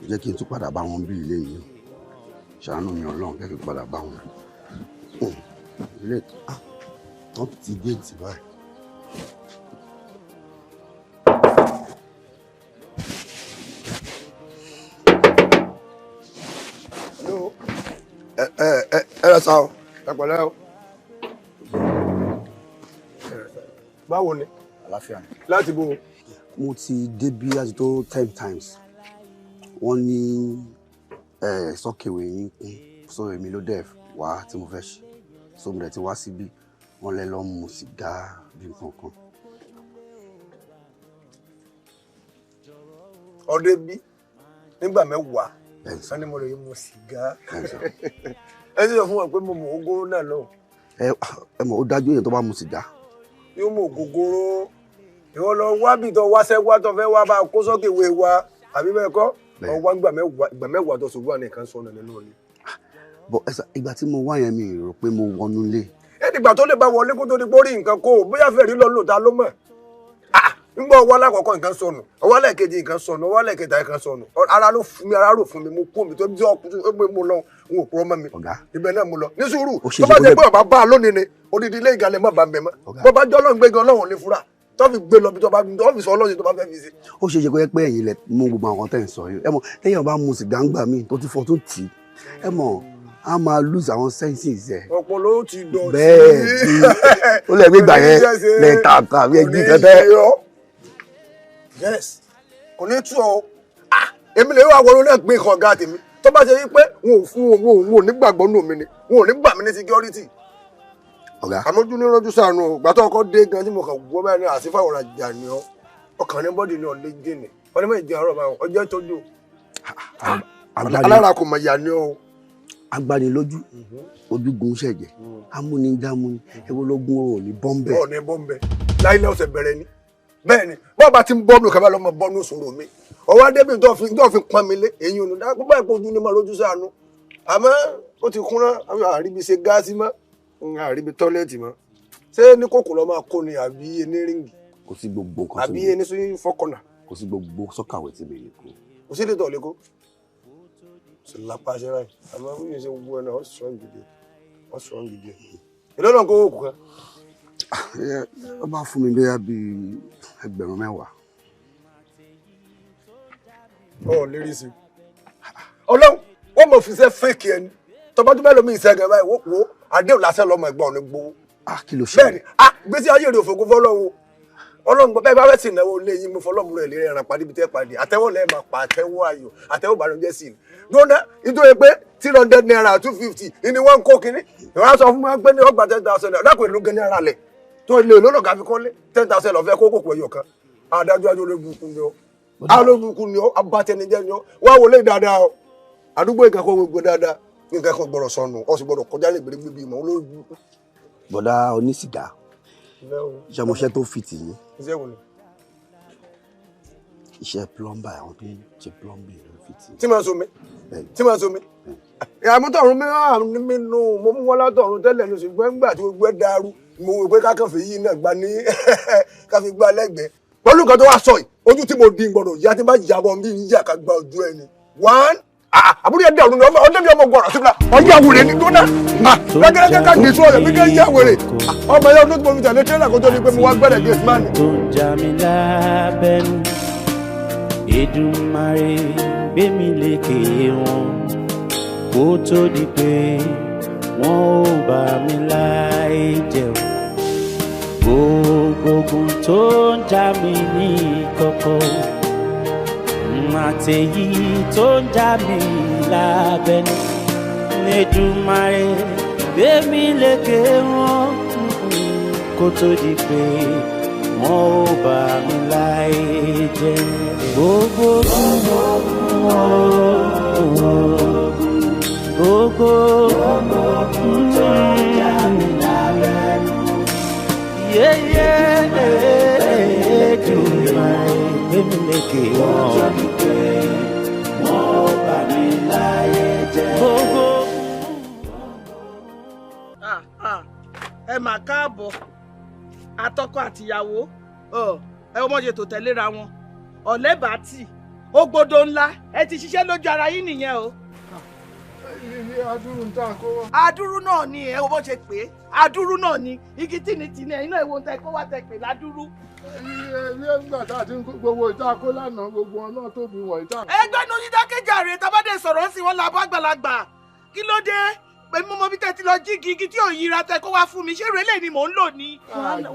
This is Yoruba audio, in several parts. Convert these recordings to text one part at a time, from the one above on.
Jẹ́ kí n tún padà bá wọn bí ilé yìí. Ṣàánú mi Ọlọ́run, jẹ́ kí n padà bá wọn. Ilé tán ti géètì báyìí. Ẹ ẹ sá o, ẹ pẹ̀lẹ́ o. Báwo ni? Àlàáfíà ni. Láti bo? Mo ti débí láti tó 10 times. Wọ́n ní sọ́kèwé yín kún, so èmi ló dẹ̀ wá tí mo fẹ́ ṣe. So mo dẹ̀ ti wá síbí, wọ́n lẹ lọ mu sìgá bí nǹkan kan. Ọdẹ bí nígbà mẹ́wàá, wọ́n ní mo lè mu sìgá. Ẹ ti sọ fún wa pé mo mú ògógóró náà lọ. Ẹ mọ̀, ó dájú èèyàn tó bá mu sìgá. Yóò mú ògógóró. Ìwọ lọ wá bí tó wáṣẹ́ wá tó fẹ́ wá bá kó sọ́kèwé wa àbí bẹ́ẹ̀ kọ́? Ọwọ́ ìgbà mẹ́wàá tó ṣògbọ́n nìkan sọnù nínú ilé. Bọ ẹsà, ìgbà tí mo wá yẹn mi rò pé mo wọnú ilé. Ẹ dìgbà tó lè bá wọlé kó tó di pórí nǹkan kó o bóyá fẹ́ẹ́ rí lọ lò ta ló mọ̀. Ńgbọ́ ọwọ́ alákọ̀ọ́kọ́ nǹkan sọnù, ọwọ́ ẹlẹ́ẹ̀kejì nǹkan sọnù, ọwọ́ ẹlẹ́ẹ̀kẹta nǹkan sọnù. Ara ló fún mi, ara rò fún mi, mo kú mi tó bí ọkùnrin pé mo lọ, n ò purọ́ mọ́ mi. Ibẹ̀ náà mo lọ. Ní sùúrù, tó bá jẹ́ pé bàbá bá a lónìí ni, odidi ilé ìgàlẹ̀ má bàa mẹ́ mọ́. Bó bá jọ́ lọ́n gbégan Ọlọ́run ní fúra. Tó fi gbé lọ bí tó bá fi sọ Ọlọ́run tó bá fẹ́ fi ṣe. Ó ṣe é ṣe kó yẹ pé ẹ̀yin lẹ mú gbogbo àwọn tẹ̀ ń sọ yìí. Ẹ mọ̀, téèyàn bá mu sìgá ń gbà míì tó ti fọ́ tó tì í. Ẹ mọ̀, a máa lose àwọn senses ẹ̀. Ọpọlọ ó ti dọ̀tí. Bẹ́ẹ̀ ni, ó lè gbé ìgbà yẹn lẹ ta nǹkan àbí ẹjí kan tẹ́. Yes, kò ní tú ọ. Èmi lè wá wọnú náà gbé nǹkan ọ̀gá tèmi. Tó bá ṣe wípé wọn ò fún òun ò ní gbàgbọ́ nù mí ni, wọn ò ní gbà mí ní security. Ọ̀gá. Àmójú ní rọ́jú sànù o, gbàtọ́ ọkọ dé gan tí mo kàn gbọ́ báyìí ní àsífà ọ̀rọ̀ àjà ni ọ. Ọkàn ní bọ́dì ní ọ̀lẹ́ jìnnì. Wọ́n ní mọ̀ ìjẹun àárọ̀ báwọn, ọjọ́ ìtọ́jú. Alára kò mọ̀ ìyá ni ọ. Agbanilójú, ojúgun ṣẹ̀jẹ̀, amúnidámúni, ewológún ò ní bọ́m̀bẹ̀. Ò ní bọ́m̀bẹ̀, láìlẹ́ ọ̀sẹ̀ bẹ̀rẹ̀ ni. Bẹ́ẹ̀ ni, bọ́ọ̀ bá ti ń bọ́ọ̀nù kaba lọ́mọ bọ́ọ̀nù sọ̀rọ̀ mi. Ọwọ́ adébí tó fi pọ́n mi lé, èyí ò ní dá, gbogbo ẹ̀kọ́ ojú ni mo lójú sànú. Àmọ́ ó ti kúnná, àríbi ṣe gáàsì mọ́, àríbi tọ́lẹ́ẹ̀tì mọ́. Ṣé ní kòkò lọ́ máa kó ni àbí ẹni ríǹgì? Kò sí gbogbo nǹkan tí àbí ẹni sún fọ́kànnà. Kò sí gbogbo sọ́kàwé tí mi lè kó. Kò sí lè tọ̀ lé kó. Sì lápá ṣe ráì, àmọ́ bí yóò ṣe wú ẹ náà, ó strong gidi, ó strong gidi. Èló náà kó òkú kan? Ó bá fún mi bóyá bíi 10,000. Ọ̀ lérí sí. Ọlọ́run, wọ́n mọ̀ fi ṣe fẹ́ẹ̀kì ẹni. Tọ́ba tó bẹ́ẹ̀ lómi ìṣẹ́gun báyìí, wò ó, àdéhùn lásán lọ́mọ ẹ̀gbọ́n ò ní gbowó. Kí ló ṣe? Bẹ́ẹ̀ni, gbèsè ayé rẹ̀ òfògùn fọlọ́run. Ọlọ́run gbọ́ bẹ́ẹ̀ bá fẹ́ sì náwó lé yín mo fọlọ́run rẹ̀ lérí ẹran pàdé ibi tẹ́ pàdé. Àtẹ́wọ́ lẹ́ẹ̀ máa pa àtẹ́wọ́ ayọ̀, àtẹ́wọ́ ìbànújẹ́ sí i. Dóná, nítorí pé 300 naira 250 ni wọ́n ń kó kínní. Ìwọ́n á sọ fún mi pé ní ọgbà 10,000 naira, dákun èlò gan náírà lẹ̀. Tó ilé olóòlò ká fi kọ́lé 10,000 lọ́fẹ́ kó kòkò ẹyọ kan. Adájọ́ ajọ́ olóògùn ni ọ́. Olóògùn ni ọ́, abatẹnijẹ́ ni ọ́. Wá wọlé dáadáa o. Àdúgbò ìkẹ́kọ̀ọ́ gbogbo dáadáa. Nǹkan kan gbọ́dọ̀ sọnù, ó sì gbọ́dọ̀ kọjá lè gbèrègbè bíi ìmọ̀ olóògùn. Bọ̀dá onísìgá, iṣẹ́ mọṣẹ́ tó fi tì yín. Iṣẹ́ wo ni? Iṣẹ́ plumber, àwọn tó ń ṣe plumbing ló fi tì yín. Tí màá so mi, tí màá so mi. Àmútọ̀run mi mi nù, mo mú wọn látọ̀run tẹ́lẹ̀ ní ṣùgbọ́n nígbà tí gbogbo ẹ̀ dàrú, mo wò pé kákànfẹ́ yìí náà gba ní ká fi gbá lẹ́gbẹ̀ẹ́. Pẹ̀lú nǹkan tó wá sọ yìí, ojú tí mo di gbọ́dọ̀ yá tí bá yàbọ̀ bí yíyà ká gba ojú ẹni. One, àbúrò yẹn dẹ̀rù ni ọdẹ bí ọmọ gbọ́dọ̀ síbi náà ọjà wèrè ni gbóná gẹ́gẹ́ ká gbèsè ọ̀rẹ́ mi kẹ́ yá wèrè ọmọ yẹn ọdún tí mo fi tẹ̀lé tẹ́lẹ̀ kó tó ní pé mo wá gbẹ́dẹ̀ gate man. Tó ń jà mí lábẹ́nu, Èdùmàrè gbé mi lékè wọn kó tó di pé wọn ò bá mi láì jẹun. Gbogbo ogun tó ń jà mí ní kọ̀kọ̀, àtẹ̀yí tó ń jà mí lábẹ́nu, Èdùmàrè gbé mi lékè wọn kó tó di pé wọn ò bá mi láì jẹ́. Gbogbo gbogbo tó ń jà mí lábẹ́nu, yéyé Èdùmàrè gbé mi lékè wọn wọn ò bá mi láyé jẹ́. Gbogbo. Ẹ mà káàbọ̀, àtọkọ àtìyàwó, ẹ ọmọ ṣe tò tẹ̀léra wọn, ọ̀lẹ́bàátì Ògbòdò ńlá, ẹ ti ṣiṣẹ́ lójú ara yín nìyẹn o. Adúrú tá a kó wá. Adúrú náà ni ẹ wo bó ṣe pé adúrú náà ni igi tìní tìní ẹ̀yin náà èwo ń tẹ kó wá tẹ pè ládúrú. Ilé ìgbà tá a ti ń gbogbo ìta kó lánàá gbogbo wọn náà tóbi wọ̀nyí tá. Ẹgbẹ́ nu yídákẹ́jà rẹ̀ tábàdé sọ̀rọ̀ sí wọn làbọ̀ àgbàlagbà. Kí ló dé? Pé mo mọ bí tẹ ti lọ jígi igi tí ò yíra tẹ kó wá fún mi, ṣé ìrẹ́lẹ̀ ni mò ń lò ní. Wàhálà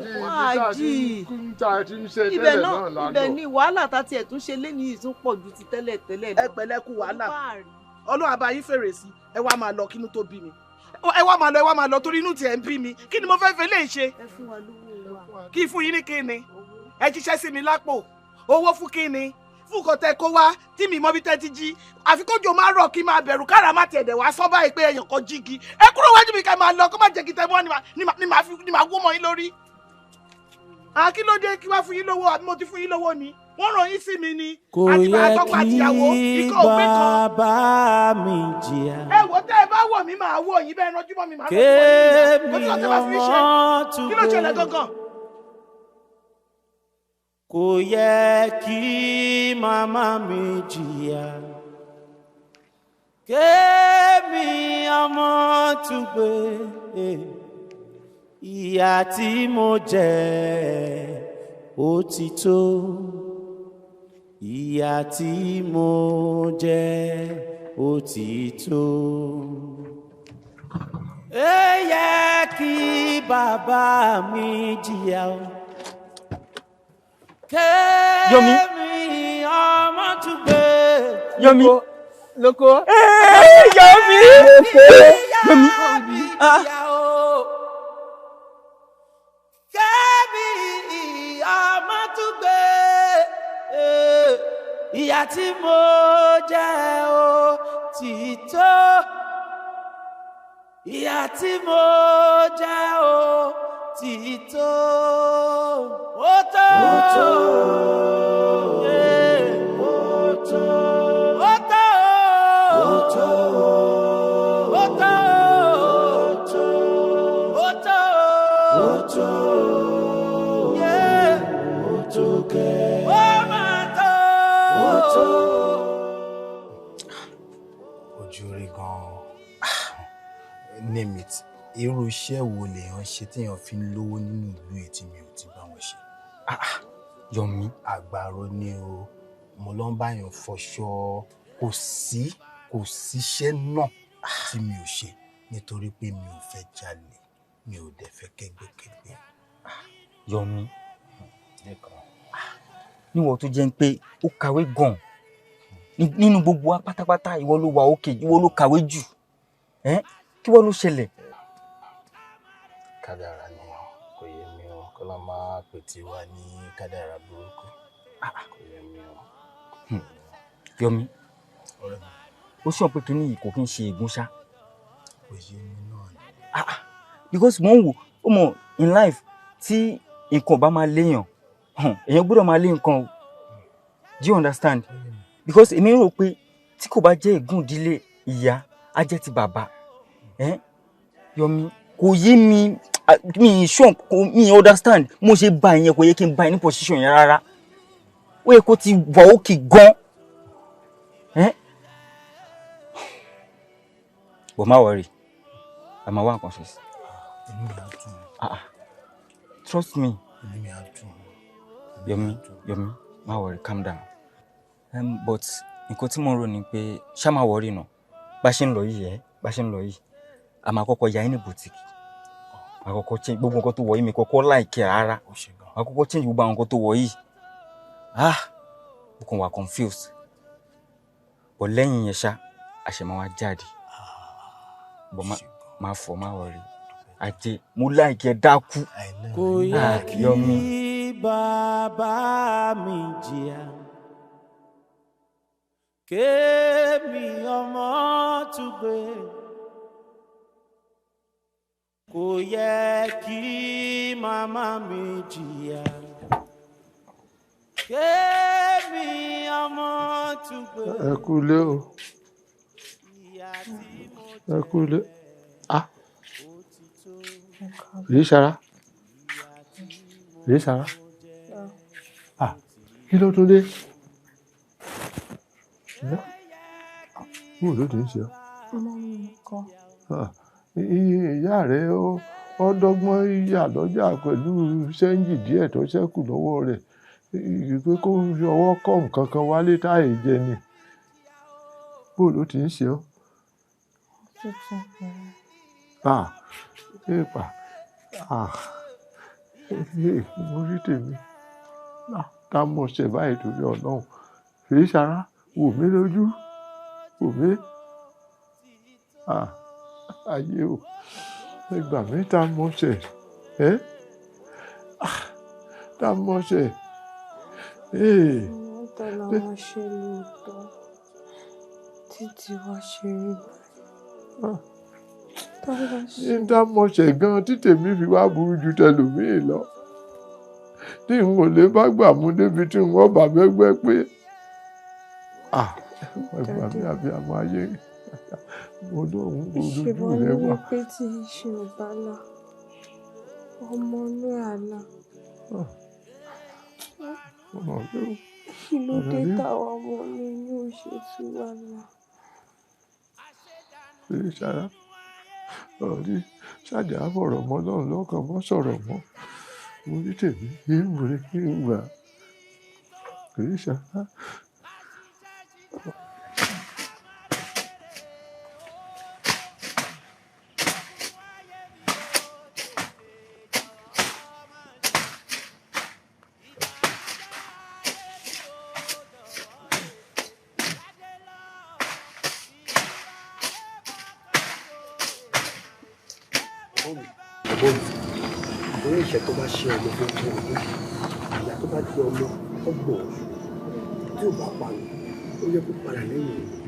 ibẹ̀ náà ibẹ̀ ni wàhálà tá tiẹ̀ tún ṣe lé ní ìtún pọ̀ ju ti tẹ́lẹ̀ tẹ́lẹ̀ lọ. Ẹ pẹ̀lẹ́ kú wàhálà, Ọlọ́run àbá yín fèrè sí, ẹ wá máa lọ kínú tó bí mi, ẹ wá máa lọ, ẹ wá máa lọ torí inú tiẹ̀ ń bí mi. Kí ni mo fẹ́ fẹ́ lè ṣe? Ẹ fún wa lówó wa. Kí fún yín ní kí ni? Ẹ jíṣẹ́ sí mi lápò, owó fún kí ni? Fún nǹkan tẹ kó wá tí mi mọ bí tẹ ti jí, àfi kójò máa rọ̀ kí n máa bẹ̀rù kára má tiẹ̀ dẹ̀ wá sọ́ báyìí pé èèyàn kan jígi. Ẹ kúrò wájú mi ká máa lọ, kó má jẹ́ kí tẹ mọ́ ni màá wó mọ́ yín lórí. Kí ló dé? Kí wá fún yín lówó? Àbí mo ti fún yín lówó ni? Wọ́n ràn yín sí mi ni. Kò yẹ kí bàbá mi jìyà. Ẹ wò, tẹ́ ẹ bá wọ̀ mí máa wọ̀ yín, bẹ́ẹ̀ ránjú mọ́ mi máa ránjú mọ́ yín. Kó tí wọ́n tẹ́ bá fi mí ṣe. Kí ló ṣẹlẹ̀ gangan? Kò yẹ kí màmá mi jìyà. Kémi ọmọ tún gbé ìyà tí mo jẹ ó ti tó. Ìyà tí mo jẹ ó ti tó. Ó yẹ kí bàbá mi jìyà o. Yomi. Kémi ọmọ tún gbé. Yomi. Lóko. Yomi. Yomi. Kémi ọmọ tún gbé. Ìyà tí mo jẹ ó ti tó. Ìyà tí mo jẹ ó ti tó. Ó tó. Ó tó. Ó tó. Ó tó. Ó tó. Ó tó. Ó tó. Ó tó. Ó tó kẹ́. Ó máa tó. Ó tó. Ojú rí gan-an. Name it. Irú iṣẹ́ wo lèèyàn ṣe téèyàn fi ń lówó nínú ìlú yìí tí mi ò ti bá wọn ṣe? Yomi. Àgbàro ni o, mo lọ ń báyàn fọṣọ, kò síṣẹ́ náà tí mi ò ṣe nítorí pé mi ò fẹ́ jalè, mi ò dẹ̀ fẹ́ kẹ́gbẹ́kẹ́gbẹ́. Yomi, níwọ̀ tó jẹ́ pé ó kàwé gan-an nínú gbogbo wa pátápátá, ìwọ ló wà òkè, ìwọ ló kàwé jù, kí wọ́n ló ṣẹlẹ̀? Kádàrá ni o, kò yé mi o, kó lọ máa pètè wa ní kádàrá burúkú, kò yé mi o. Yomi, ó sọ pé kínní yìí kò kí n ṣe ègún ṣá. Kò yé mi náà ni. Because mo ń wò ó mọ̀ in life tí nǹkan bá máa léèyàn, èèyàn gbọ́dọ̀ máa lé nǹkan o. Do you understand? Because èmi rò pé tí kò bá jẹ́ ègún ìdílé ìyá, á jẹ́ ti bàbá. Yomi, kò yé mi, mi sure, mi understand. Mo ṣe bá ìyẹn, kò yẹ kí n bá ẹ ní position yẹn rárá. Ó yẹ kó ti wà òkè gan. But má worry, a máa wá nǹkan ṣe sí. Inú mi á dùn. Trust me. Inú mi á dùn. Yomi, Yomi, má worry, calm down. But nǹkan tí mo rò ni pé ṣá má worry nà, bá ṣe ń lọ yìí, bá ṣe ń lọ yìí, a máa kọ́kọ́ ya ní boutique. A kọ́kọ́ change gbogbo nǹkan tó wọ̀ yìí, mi kọ́kọ́ like rárá. A kọ́kọ́ change gbogbo àwọn nǹkan tó wọ̀ yìí. Mo kàn wà confused. But lẹ́yìn yẹn ṣá, a ṣẹ̀ máa wá jáde. But má fọ, má worry. Ajé, mo like ẹ dákú. Kò yẹ kí bàbá mi jìyà. Kémi ọmọ tún gbé. Kò yẹ kí màmá mi jìyà. Kémi ọmọ tún gbé. Ẹ kú ilé o. Ẹ kú ilé. Rí Sara. Rí Sara. Kí ló tún dé? Bó ló ti ń ṣe ọ́? Mọ́mí nǹkan. Ìyá rẹ̀ ó dọ́gbọ́n yà lọ́jà pẹ̀lú sẹ́ńjì díẹ̀ tó ṣẹ́kù lọ́wọ́ rẹ̀ pé kó fi ọwọ́ kọ́ nǹkan kan wálé táyé jẹ ni. Bó ló ti ń ṣe ọ́? Tuntun bẹ̀rẹ̀. Èèpà mo rí tèmi tá mọ̀ ṣe báyìí torí Ọlọ́run. Fèyísará wò mí lójú, wò mí. Ayé o, ẹgbà mi tá mọ̀ ṣe ẹ́, tá mọ̀ ṣe. Mọ́tò làwọn ṣe lóòótọ́ títí wá ṣe rí báyìí. Ní tá mọ̀ ṣe gan-an tí tèmi fi wá burú ju tẹlòmíì lọ, tí n ò lè bá gbà mú débi tí n wọ́n bá bẹ́gbẹ́ pé ẹgbà mi àbí àmọ́ ayé mo lóun lójú rẹ wá. Ṣùgbọ́n ní pé tí iṣẹ́ ò bá là, ọmọ inú ẹ̀ á là. Kí ló dé táwa ọmọ inú yóò ṣe tú wá là? Fèyísará, ọ̀rí ṣáàjà fọ̀rọ̀ mọ́ lọ́run lọ́kàn mọ́ sọ̀rọ̀ mọ́. Mo rí tèmi, mo rí kí n gbà. Fèyísará. Orí ìṣẹ́ tó bá ṣe ọmọ fún ọmọ ọdún, ìyá tó bá di ọmọ ọgbọ̀n oṣù tí ò bá parun, ó yẹ kó padà lẹ́yìn rẹ̀.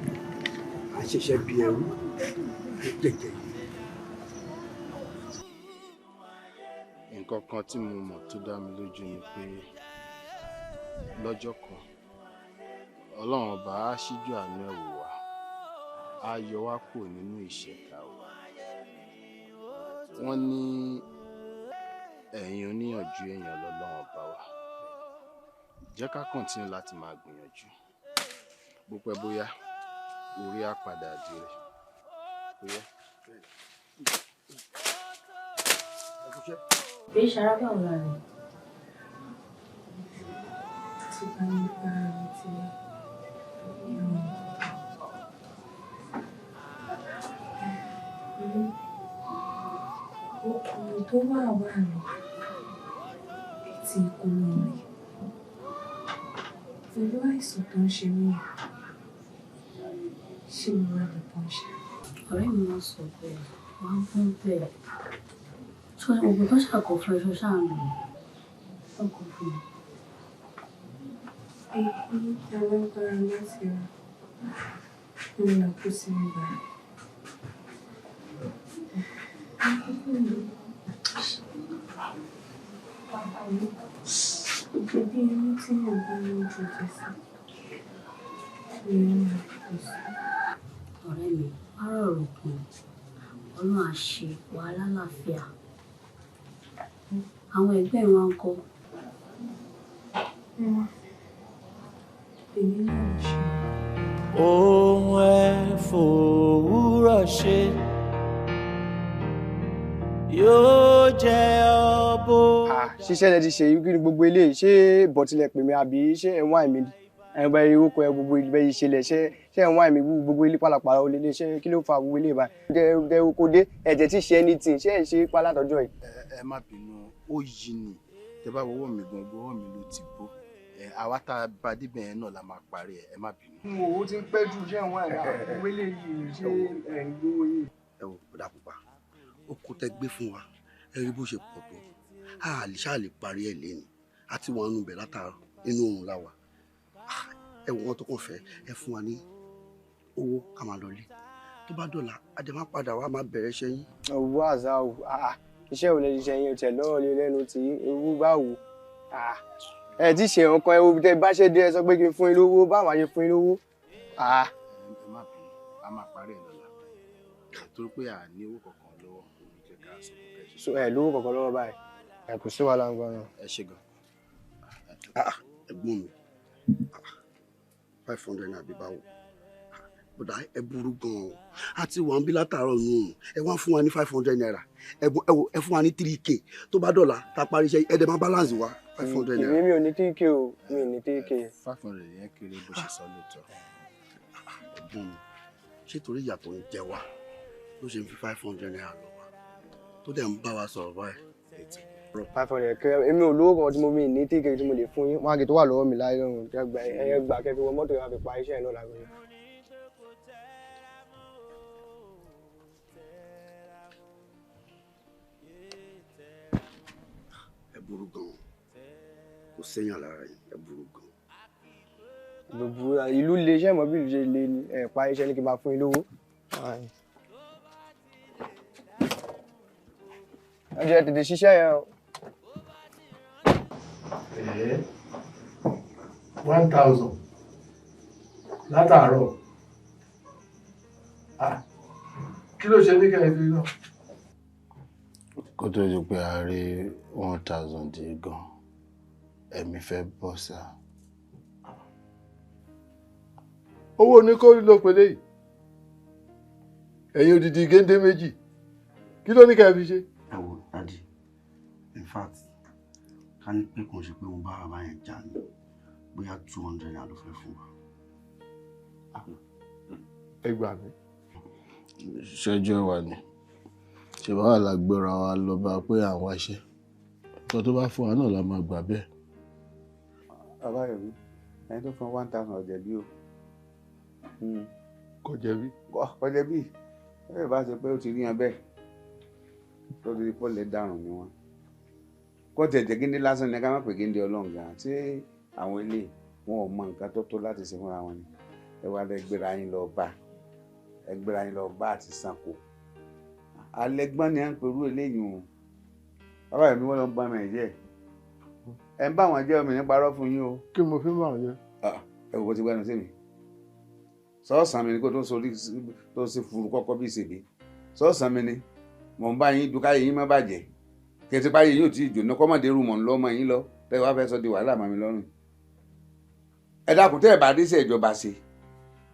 À ń ṣiṣẹ́ bí ẹrú, à ń jẹ̀jẹ̀. Nǹkan kan tí mo mọ̀ tó dá mi lójú ni pé lọ́jọ́ kan, Ọlọ́run ọba á ṣíjú àánú ẹ̀ wò wá, á yọ wá kúrò nínú ìṣẹ́ tá a wà. Wọ́n ní ẹ̀yin oníyànjú èèyàn lọ́lọ́run ọba wa. Jẹ́ ká kọ̀ntínú láti máa gbìyànjú. Bó pẹ́ bóyá, orí á padà dire. Bóyá. Fèyísará, báwo la rẹ̀? Tí bá ní bára mi ti yá, ìrọ̀rùn. Okùnrin tó wà wà ní etí ikú lórí. Pẹ̀lú àìsàn tó ń ṣe mí, ṣé mo wá lè bọ́ ṣe? Ọ̀rẹ́ mi máa ń sọ pé wàá bọ́ bẹ́ẹ̀. Ṣé oògùn tó ṣàkó fún ẹ ṣo ṣáà ń lò? Ọkọ̀ fún mi. Èyí alágbára láti rà ń lọ kó sí mi báyìí. Ibi inú tí mò ń bá ní ojú jẹ sí, ni ó máa kó sí. Ọ̀rẹ́ mi, wá rọ̀rọ̀ kùn. Ọlọ́run á ṣe wà lálàáfíà. Àwọn ẹgbẹ́ wa ń kọ́. Èmi náà ò ṣe. Ohun ẹ fòwúrọ̀ ṣe yóò jẹ́ ọbọ̀. Ṣiṣẹ́ lẹ ti ṣe kí ni gbogbo eléyìí? Ṣé bọ̀tilẹ̀ pè mí àbí ṣé ẹ̀ ń wá mi ni? Ẹ̀ ń bá irú kọ ẹ gbogbo ibẹ̀ yìí ṣẹlẹ̀, ṣé ẹ̀ ń wá mi gbogbo ilé pàlàpàlà olè lé, ṣé kí ló fa gbogbo eléyìí báyìí? Ẹ kò dé ẹ̀jẹ̀ tí ṣe anything, ṣé ẹ̀ ń ṣe pa látọjọ́ yìí? Ẹ má bínú, ó yí ni. Tẹ bá wọwọ́ mi gan, ọwọ́ mi ló ti bó. Àwa tá a bá débẹ̀ yẹn náà la máa parí ẹ, ẹ má bínú. Mo ò ti ń pẹ́ jù, ṣé ẹ̀ ń wá ẹ̀dá gbogbo eléyìí, ṣé ẹ̀ ń gbówó yìí? Ẹ wò bọ̀dà pupa, ó kó tẹ gbé fún wa, ẹ rí bó ṣe pọ̀ tó. A lè ṣáà lè parí ẹ̀ léni, a ti wà nù bẹ̀ látàárọ̀, inú oòrùn la wà. Ẹ wò wọ́n tó kàn fẹ́, ẹ fún wa ní owó ká máa lọlé. Tó bá dọ̀la, a dẹ̀ máa padà wá máa bẹ̀rẹ̀ iṣẹ́ yín. Owó àṣà o, iṣẹ́ ò lè ṣiṣẹ́ yín, tẹ̀ lọ́rọ̀ lé lẹ́nu tí ewu bá wò. Ẹ ti ṣe nǹkan, ẹ wo tẹ bá ṣe dé, ẹ sọ pé kí n fún yín lówó, báwo máa ṣe fún yín lówó? Ẹ má bínú, a máa parí ẹ̀ lọ́la. Torí pé a ní owó kankan lọ́wọ́, kò ní jẹ́ ká sọ pé kẹ́ ṣe. Ẹ lówó kankan lọ́wọ́ báyìí, ẹ kò sí wàhálà ń gbọ́n náà. Ẹ ṣe gan. Ẹ̀gbọ́n mi, 500 naira bí báwo? Bọ̀dá ẹ burú gan-an. A ti wà ń bí látàárọ̀ nù. Ẹ wá fún wa ní 500 naira. Ẹ fún wa ní 3K. Tó bá dọ̀la, tá a parí iṣẹ́, ẹ dẹ̀ máa balance wa 500 naira. Èmi mi ò ní 3K o, mi ò ní 3K. 500 yẹn kéré bó ṣe sọ lóòótọ́. Ẹ̀gbọ́n mi, ṣé torí ìyà tó ń jẹ wá ló ṣe ń fi 500 naira lọ wá tó dẹ̀ ń bá wa sọ̀rọ̀ báyìí? 500 kéré, èmi ò lówó kan tí mo mi ní 3K tí mo lè fún yín. Wọ́n á kì tó wà lọ́wọ́ mi láyé lọ́rùn. Ẹyẹ gbà kẹ́ fi wọ mọ́tò yẹn wá fi pa iṣẹ́ yẹn náà lágbóyè. Ẹ burú gan-an, kò séyàn lára yín, ẹ burú gan-an. Gbogbo ìlú le, iṣẹ́ ìmọ̀ bí ìlú ṣe le ni ẹ̀ pa iṣẹ́ ní kí n máa fún yín lówó. Ẹ jẹ́ tètè ṣiṣẹ́ yẹn o. 1000 látàárọ̀. Kí ló ṣe ní kẹ́hìn náà? Kó tó di pé a rí 1000 dé gan, ẹ̀mí fẹ́ bọ́ sá. Owó oníkórí ló pèlè yìí. Ẹ̀yin odidi géńdé méjì. Kí ló ní kẹ́hìn fi ṣe? Ẹ wo dadi, in fact, ká ní pé kò ń ṣe pé mo bá bàbá yẹn jà ní bóyá 200 naira ló fẹ́ fún wa. Ẹ gbà mí. Ṣẹ́jọ́ wà ní. Ṣé báwa la gbéra wa lọ bá pé àwọn aṣẹ́? Nǹkan tó bá fún wa náà la máa gbà bẹ́ẹ̀. Bàbá Yomi, ẹni tó fún 1000 ọ̀jẹ̀ bí o. Kò jẹ̀bi. Kò jẹ̀bi. Ẹ bá ṣe pé ó ti rí yan bẹ́ẹ̀. Tó ti rí pọ́lẹ̀ dàrún ni wọ́n. Kó tẹ̀tẹ̀ géńdé lásán ni ká má pè géńdé ọlọ́run gan-an. Ṣé àwọn ilé wọn ò mọ nǹkan tó tó láti ṣe fúnra wọn ni? Ẹ wá lẹ gbéra yín lọ bá. Ẹ gbéra yín lọ bá àti sanko. Alẹ́gbọ́n ni à ń perú eléyìí o. Bàbá Yomi wọ́n lọ ń bá mi jẹ́. Ẹ ń bá wọn jẹ́ omi ní parọ́ fún yín o. Kí mo fi ń bá wọn jẹ́? Ẹ wò bó ti gbẹ́nu sí mi. Sọ́ọ̀sán mi ni kó tó sórí tó ṣe furu kọ́kọ́ bí ìṣègbè. Sọ́ọ̀sán mi ni mò ń bá yín dúkà yín má bàjẹ́. Kẹ̀tìpá yín yóò ti jòná kọ́mọ̀dé rú mọ̀ ń lọ́ ọmọ yín lọ. Tẹ́ wàá fẹ́ sọ di wàhálà mọ́ mi lọ́rùn. Ẹ dákun tẹ́ ẹ bá rí sí ìjọba ṣe.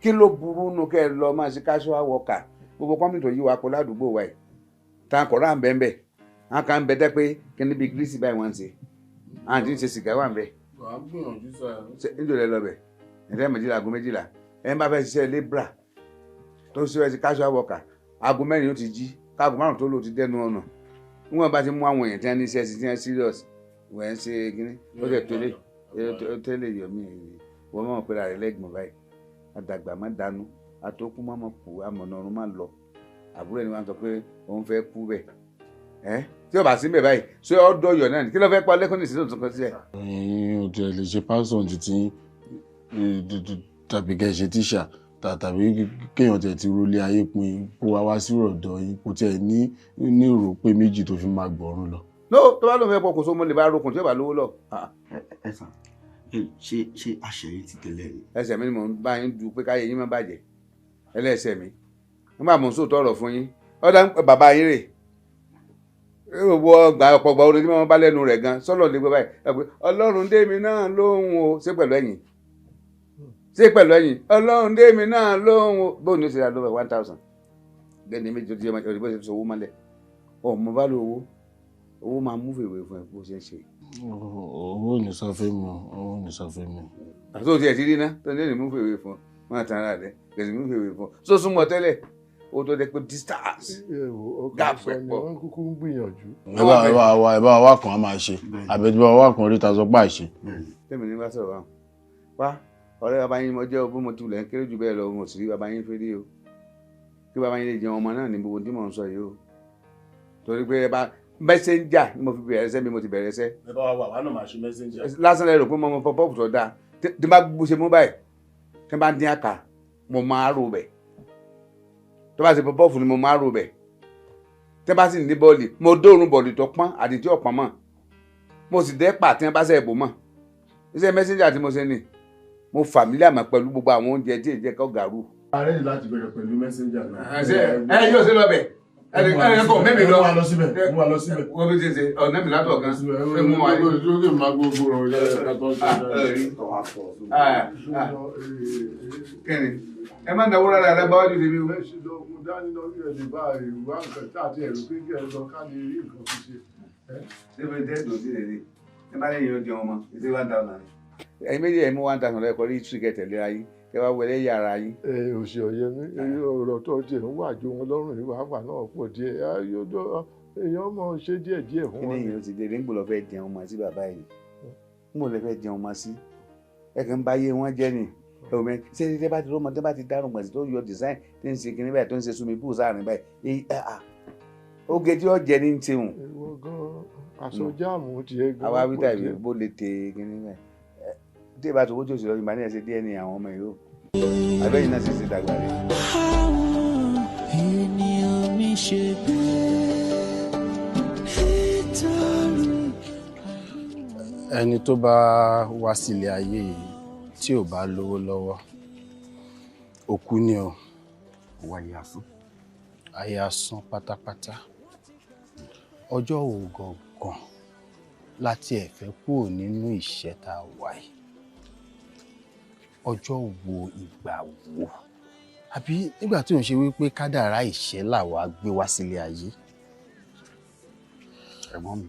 Kí ló burú nu kẹ́ ẹ lọ máa ṣe casual worker? Gbogbo kọ́mìtì tó yí wa kó ládùúgbò wa yìí. Tá a kọ̀ rà ń bẹ́ẹ̀ bẹ́ẹ̀. A kà ń bẹ dẹ́ pé kí ni bí gírísì báyìí wọ́n ń ṣe. À ń ti ń ṣe sìgá wà ń bẹ. Wàá gbìyànjú sáà. Ṣé ń jòlè lọ bẹ̀? Ẹ̀dá méjìlá aago méjìlá. Ẹ ń bá fẹ́ ṣiṣẹ́ lébra tó ń ṣiṣẹ́ casual worker aago 4 ó ti jí káago 5 tó lò ti dẹnu ọ̀nà. Níwọ̀n bá ti mú àwọn èèyàn tí wọ́n ní iṣẹ́ sí tí wọ́n serious wọ́n ń ṣe kínní ó tẹ̀ tẹ́lẹ̀ yọ̀mí wọ́n mọ̀ pé ààrẹ lẹ́gbọ̀n báyìí. Àdàgbà má dànù àtòkù má mọ̀ kú àmọ̀nà ọ̀run má lọ. Àbúrò ẹni wọ́n sọ pé òun fẹ́ kú bẹ́ẹ̀. Ẹ́ tí ó bá sí bẹ́ẹ̀ báyìí ṣé ọ̀dọ́ yọ̀ náà ni kí ló fẹ́ pa lẹ́kùn ní ìṣẹ́jú tuntun kan sílẹ̀. Ẹ̀yin ò tiẹ̀ lè ṣe pásítọ̀ títí tàbí kẹ́ ṣe tíṣà tàbí kéèyàn tiẹ̀ ti rólé ayé pin kó wá wá sí ọ̀dọ̀ yín kó tiẹ̀ ní rò pé méjì tó fi máa gbọ̀run lọ. No, tó bá lóun fẹ́ pokùnso mo lè bá rokùn tí ó bá lówó lọ. Ẹ sàn, ṣé àṣẹ yín ti tẹ́lẹ̀ ni? Ẹsẹ̀ mi ni mò ń bá yín du pé káyé yín má bàjẹ́. Ẹlẹ́sẹ̀ mi. Nígbà mò ń sòótọ́ ọ̀rọ̀ fún yín. Ọ̀dà bàbá yín rè. Gbogbo ọgbà ọ̀pọ̀ ọgbà orin tí wọ́n bá lẹ́nu rẹ̀ gan sọ́lọ̀ lè gbọ́ báyìí. Ọlọ́run dé mi náà lóhùn o. Ṣé pẹ̀lú ẹ̀yin? Ṣé pẹ̀lú ẹ̀yin? Ọlọ́run dé mi náà lóhùn o. Bóun ni ó ṣe ra lóbẹ̀ 1000. Gẹ́ni méjì tó ti yẹ ọmọ ìbò ṣe owó mọ́lẹ̀. Ọmọ bá lo owó. Owó máa mú fèwé fún ẹ bó ṣe ń ṣe. Owó ò ní sọ fún mi, owó ò ní sọ fún mi. Àti òtí ẹ̀ ti rí ná tó ní mú fèwé fún ọ. Máa tan ara rẹ̀ kẹ̀sì mú fèwé fún ọ. Sọ súnmọ́ tẹ́lẹ̀ ó tó dé pé distance. Gap ẹ̀ pọ̀. Wọ́n kúkú ń gbìyànjú. Ẹ bá wa kan á máa ṣe àbẹ̀tí bá wa kan rí ta sọ pé àìṣe. Tẹ́mi ní bá sọ̀rọ̀ wa. Wá ọ̀rẹ́ bàbá yín mo jẹ́ o bó mo tulẹ̀ ń kéré jù bẹ́ẹ̀ lọ mo sì rí bàbá yín fẹ́rí o. Kí bàbá yín lè jẹun ọmọ náà ní gbogbo tí mò ń sọ yìí o. Torí pé ẹ bá mẹ́sẹ́njà ni mo fi bẹ̀rẹ̀ ẹsẹ́ mi mo ti bẹ̀rẹ̀ ẹsẹ́. Ẹ bá wa wà wá náà máa ṣe mẹ́sẹ́njà. Lásán lẹ rò pé mo mọ pọ́pọ́ọ̀pù tó dáa tí bá gbó ṣe mú báyìí tí bá dín àkà mo máa rò bẹ̀. Tó bá ṣe pọ́pọ́ọ̀fù ni mo máa rò bẹ̀. Tí bá sì ní bọ́ọ̀lì mo dóorùn bọ́ọ̀lì tó pọ́n àti tí ọ̀pọ̀n mọ̀. Mo sì dẹ́ pà tí wọ́n bá ṣe ẹ̀bùn mọ̀. Iṣẹ́ mẹ́sẹ́njà tí mo ṣe ni mo fàmílì àmọ́ pẹ̀lú gbogbo àwọn oúnjẹ tí èyí jẹ́ kọ́ gàrú. Ààrẹ yìí láti bẹ̀rẹ̀ pẹ̀lú mẹ́sẹ́njà náà. Ẹ yóò ṣe lọ bẹ̀. Ẹni kò mẹ́mi lọ. Mú wa lọ síbẹ̀, mú wa lọ síbẹ̀. Wọ́n fi ṣe ọ̀nà mi látọ̀ gan. Ṣé mú wa yìí? Lókè máa gbogbo rọ̀ Kíni? Ẹ má náwó rárá rẹ bá wájú tèmi o. Ẹ ṣe lọ mú dání lórí ẹ lè bá ìwà nǹkan tí àti ẹ̀rù pé kí ẹ lọ ká lè rí nǹkan fi ṣe. Ṣé fi tẹ́ dòsí rẹ̀ ni? Ẹ bá lẹ́yìn oúnjẹ wọn mọ́, ṣé 1000 ni? Ẹ̀yin méjì ẹ̀ mú 1000 lẹ́kọ̀ọ́ rí tíríkẹ̀ tẹ̀lé ayé, kẹ wá wọlé yàrá yín. Ẹ òsì ọ̀yẹ́ mi, ọ̀rọ̀ tó tiẹ̀ ń wà ju wọn lọ́rùn ìwà àgbà náà pọ̀ díẹ̀. Èèyàn mọ̀ ṣe díẹ̀ díẹ̀ fún wọn. Kí ni èèyàn ti dé? Nígbò lọ fẹ́ jẹun ọmọ sí bàbá yìí? Nígbò lọ fẹ́ jẹun ọmọ sí? Ẹ kàn ń bá yé wọn jẹ́ ni. Ṣé tẹ́ bá ti rọ́mọ tẹ́ bá ti dárùn gbọ̀nsẹ̀ tó yọ design tí ń ṣe kinní báyìí tó ń ṣe swimming pool sáàrin báyìí. Oge tí ó jẹ ní ń ṣeun. Ìwọ gan-an aṣọ jáàmù tiẹ̀ gan-an. Àwa wí tàbí bó lè tè kinní báyìí. Tí ìbá tó owó tí o sì lọ ìgbà ní ẹsẹ díẹ̀ ní àwọn ọmọ yìí ó. Abẹ́yìn náà sì ṣe dàgbà rẹ̀. Àwọn ènìyàn mi ṣe bẹ́ẹ̀. Ẹni tó bá wá sílé ayé yìí tí ò bá lówó lọ́wọ́ òkú ni o. Wáyé asán. Ayé asán pátápátá. Ọjọ́ wo gangan láti ẹ̀fẹ́ kúrò nínú ìṣẹ́ tá a wà yìí? Ọjọ́ wo, ìgbà wo? Àbí nígbà tí ò ń ṣe wípé kádàrá ìṣẹ́ làwa gbé wá sílé ayé? Ẹ̀gbọ́n mi,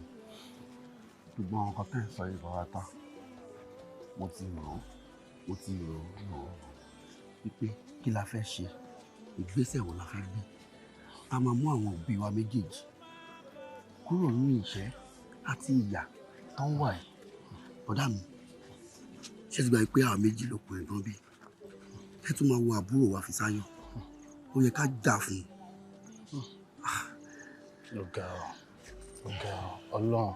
gbogbo àwọn kan tẹ́ ẹ̀ sọ yìí bàbá ta, mo ti rò ó, mo ti rò ó wípé kí la fẹ́ ṣe, ìgbésẹ̀ wo la fẹ́ gbé, a máa mú àwọn òbí wa méjèèjì kúrò nínú ìṣẹ́ àti ìyà tó ń wà yìí. Bọ̀dá mi, ṣé ti gbà pé àwọn méjì ló pọ̀ ẹ̀gbọ́n bí? Ẹ tún máa wo àbúrò wa Fisáyọ̀, ó yẹ ká jà fún un. Ọ̀gá ọ̀, ọ̀gá ọ̀, Ọlọ́run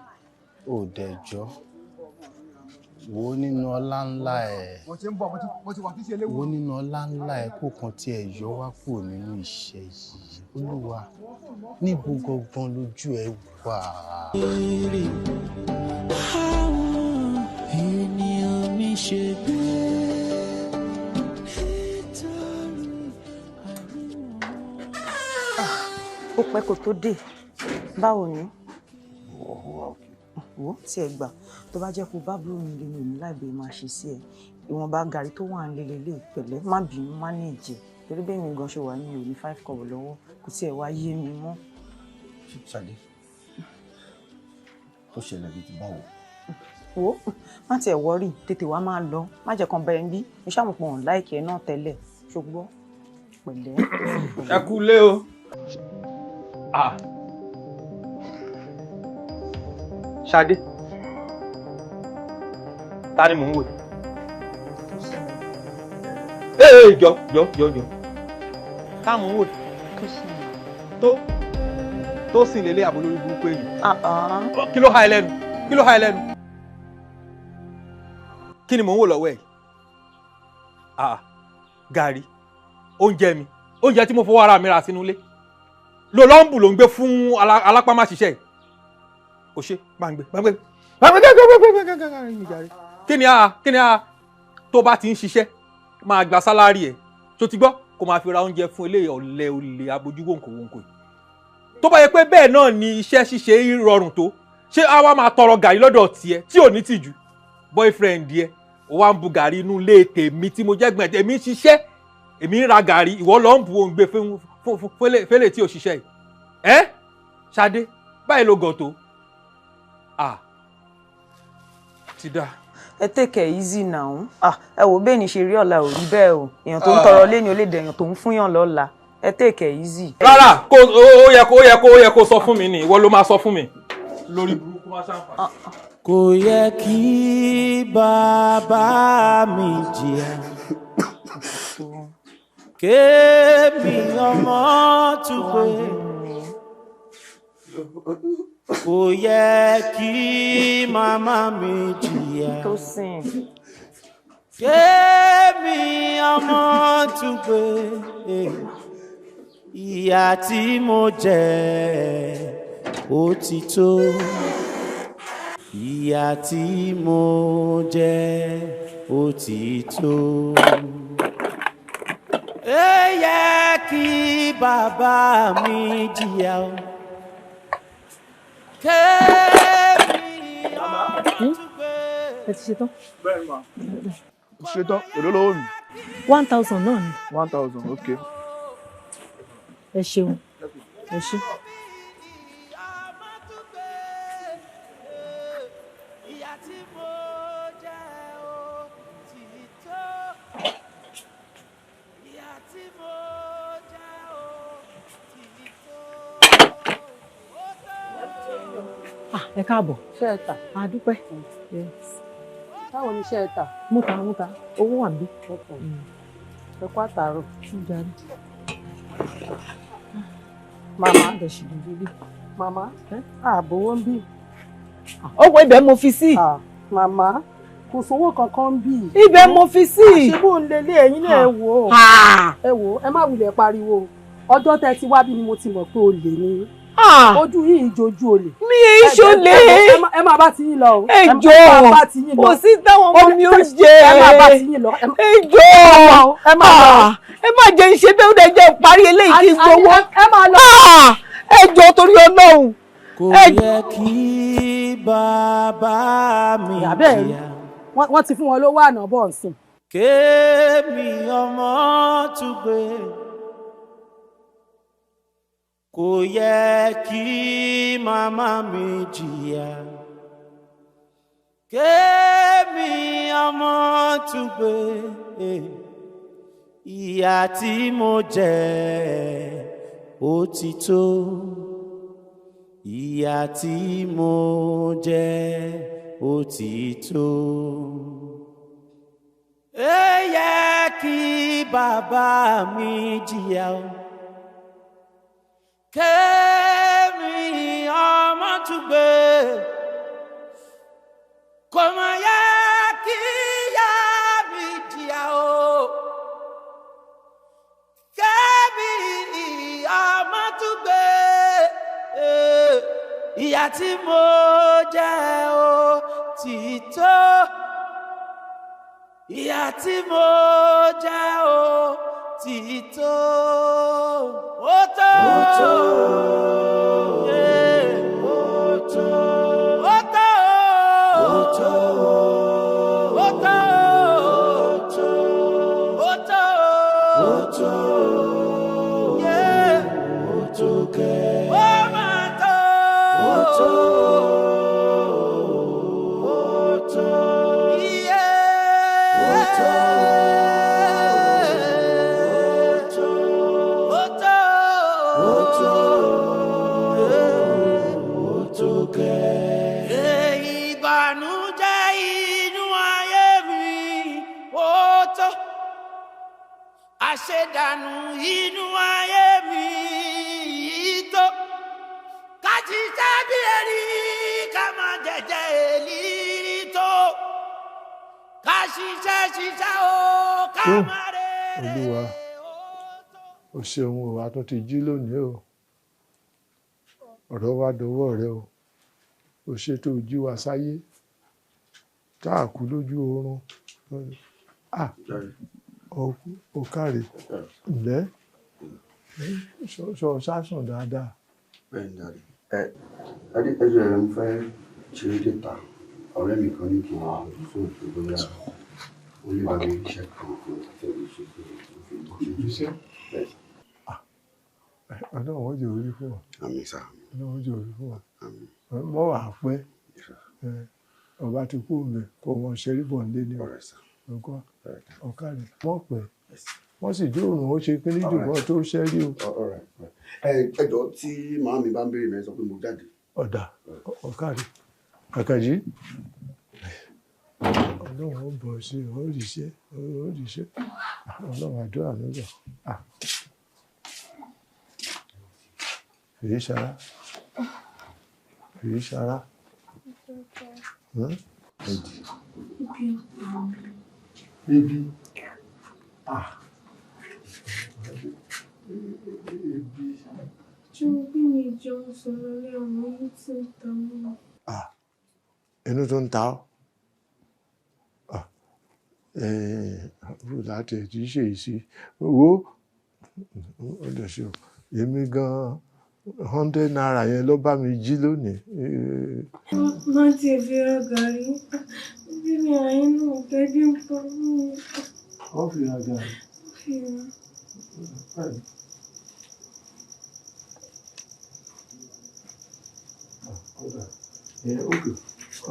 ò dẹjọ́ wo nínú ọlá ńlá ẹ̀, wo nínú ọlá ńlá ẹ̀ kó kan tí ẹ yọ wá kúrò nínú ìṣẹ́ yìí. Olúwa, níbo gangan lójú ẹ wà? Àwọn ènìyàn mi ṣe bẹ́ẹ̀. Ó pẹ́ kó tó dé, báwo ni? Wo tí ẹ gbà tó bá jẹ́ kó bá búrò mi lé mi ò ní láìbẹ̀ máa ṣe sí ẹ. Ìwọ̀nba gàrí tó wà ń lélẹ̀ pẹ̀lẹ́, má bínú, má ní ìjẹ torí bẹ́ẹ̀ mi gan ṣe wà ní mi ò ní 5 kọ́bọ̀ lọ́wọ́, kò tiẹ̀ wá yé mi mọ́. Ṣadé, tó ṣẹlẹ̀ bíi ti báwo? Wo má tiẹ̀ wọ́rì, tètè wá máa lọ, má jẹ́ kan bẹ́ẹ̀ ń bí mo ṣàmùpọ̀ hàn láìkẹ́ náà tẹ́lẹ̀, ṣùgbọ́n pẹ̀lẹ́. Ẹ kú lé o. Ṣadé, ta ni mò ń wò? Ee, jọ jọ jọ jọ. Ta mò ń wò? Tó sìn lélẹ̀ àbò lórí burúkú èyí. Kí ló ha ẹ lẹ́nu? Kí ló ha ẹ lẹ́nu? Kí ni mò ń wò lọ́wọ́ ẹ̀? Gàrí, oúnjẹ mi, oúnjẹ tí mo fọwọ́ ara mi rà sínú ilé. Lo lọ́ǹbù ló ń gbé fún alápámáṣiṣẹ́ yìí. O ṣe gbàngbé gbàngbé gbàngbé gbàngbé. Kí ni a kí ni a tó bá ti ń ṣiṣẹ́ máa gba sálárì ẹ̀ tó ti gbọ́ kó máa fi ra oúnjẹ fún eléyìí ọ̀lẹ olè abojú wòǹkòwòǹkò yìí. Tó bá yẹ pé bẹ́ẹ̀ náà ni iṣẹ́ ṣíṣe rọrùn tó, ṣé a wá máa tọrọ gàrí lọ́dọ̀ tiẹ̀ tí ò ní tìjú? Boyfriend yẹ ó wá ń bu gàrí inú ilé tèmi tí mo jẹ́ gbọ̀n èmi ń ṣiṣẹ́, èmi ń ra gàrí, ìwọ ló ń bu òun gbé fún fẹ́lẹ̀ tí ò ṣiṣẹ́ yìí. Ẹ́ Ṣadé, báyìí ló gọ̀ tó. Ti dá. Ẹ take it easy now. Ẹ wò bẹ́ẹ̀ ni ṣe rí ọ̀la ò rí bẹ́ẹ̀ o. Èèyàn tó ń tọrọ lé ni ó lè dẹ̀yàn tó ń fúnyàn lọ́la. Ẹ take it easy. Rárá, kó ó yẹ kó ó yẹ kó ó yẹ kó sọ fún mi ni, ìwọ ló máa sọ fún mi. Lórí burúkú máa ṣàǹfààní. Kò yẹ kí bàbá mi jìyà, kémi ọmọ tún pé. Kò yẹ kí màmá mi jìyà, kémi ọmọ tún pé. Ìyà tí mo jẹ ó ti tó, ìyà tí mo jẹ ó ti tó. Ó yẹ kí bàbá mi jìyà o. Ẹ ti ṣetán? Bẹ́ẹ̀ni ma. Ṣetán, èló lówó mi? 1,000 náà ni. 1,000, ok. Ẹ ṣeun, ẹ ṣe. Ẹ káàbọ̀. Ṣé ẹ tà? A dúpẹ́. Báwo ni ṣé ẹ tà? Mo ta, mo ta. Owó wà níbí. Ẹ kú àtàárọ̀. Màmá. Màmá, àbówó ń bí. Owó ibẹ̀ mo fi sí. Màmá, kò sówó kankan ń bí. Ibẹ̀ mo fi sí. Àṣebó ń lélẹ̀ ẹ̀yin náà ẹ wò ó. Ẹ wò ó, ẹ má wulẹ̀ pariwo. Ọjọ́ tẹ́ ti wá bí ni mo ti mọ̀ pé olè ni. Ojú yìí jojú olè. Mi ì ṣolè. Ẹ máa bá ti yín lọ o. Ẹ jọ̀ọ́, kò sí táwọn ọmọ mi ò jẹ. Ẹ máa bá ti yín lọ. Ẹ jọ̀ọ́, ẹ má jẹ́ ìṣe bẹ́ẹ̀ ó dẹ̀ jẹ́ parí eléyìí kí n gbowó. Ẹ máa lọ. Ẹ jọ̀ọ́ torí Ọlọ́run. Kò yẹ kí bàbá mi jìyà. Wọ́n ti fún wọn lówó àná bọ̀ nsìn. Kémi ọmọ tún gbé. Kò yẹ kí màmá mi jìyà. Kémi ọmọ tún gbé. Ìyà tí mo jẹ ó ti tó. Ìyà tí mo jẹ ó ti tó. Ó yẹ kí bàbá mi jìyà o. Kémi ọmọ tún gbé. Kò mà yẹ kí ìyá mi jìyà o. Kémi ọmọ tún gbé. Ìyà tí mo jẹ ó ti tó. Ìyà tí mo jẹ ó ti tó. Ó tó. Ó tó. Ó tó. Ó tó. Ó tó. Ó tó. Ó tó. Ó tó. Ó tó kẹ́. Ó máa tó. Ó tó. Ó tó. Ó tó. Ó tó. Ó tó. Ó tó kẹ́. Ìbànújẹ́ inú ayé mi ó tó. Àṣedànù inú ayé mi tó. Ká jíjẹ́ bí erin, ká máa jẹ̀jẹ̀ èlírí tó. Ká ṣiṣẹ́ ṣiṣẹ́ o, ká máa rere. Olúwa, o ṣeun o, a tún ti jí lónìí o. Ọ̀rọ̀ wa dọwọ́ rẹ o. O ṣe tó jí wa sáyé. Tá a kú lójú oorun. O káre. Ǹlẹ́? Sọ sásùn dáadáa. Bẹ́ẹ̀ni dáadé. Ẹ dáadé, ẹ jọ̀ọ́ mo fẹ́ ṣeré dé ta. Ọ̀rẹ́ mi kan ní kí n fún òfin bóyá ó lè bá mi iṣẹ́ kan kan àti ẹ̀rí ṣe pé Iṣẹ́? Ọlọ́run ó jẹ́ orí fún wa. Àmín sà. Ọlọ́run ó jẹ́ orí fún wa. Mọ́ wàá pẹ́. Ọba ti kú mi kó wọn ṣeré bọ̀ nílé ni ọkọ ọ̀kadì mọ̀ pẹ́. Wọ́n sì dóòrùn ó ṣe kíní jùlọ tó ṣẹ́rí o. Ẹ jọ̀ọ́ tí màá mi bá ń béèrè mi ẹ sọ pé mo jáde. Ọ̀dà ọ̀kadì Àkànjí. Ọlọ́run ó bọ̀ sí i, ó rí iṣẹ́, ó rí iṣẹ́. Ọlọ́run àdúrà ló gbà. Fèyí ṣara. Fèyí ṣara. Ebi. Ebi. Ṣé mo bí mi jẹun sọ̀rọ̀ lé àwọn yìí tí ń ta mí? Inú tó ń ta ọ́. Láti ẹ̀ tí í ṣe ìsí. Wo ó lè ṣe o. Èmi gan-an 100 naira yẹn ló bá mi jí lónìí. Má ti fi ra gàrí. Bí mi àyínú tẹ́bí ń pa mí. Ọ fi ra gàrí. Ọ̀dà ẹ̀ òkè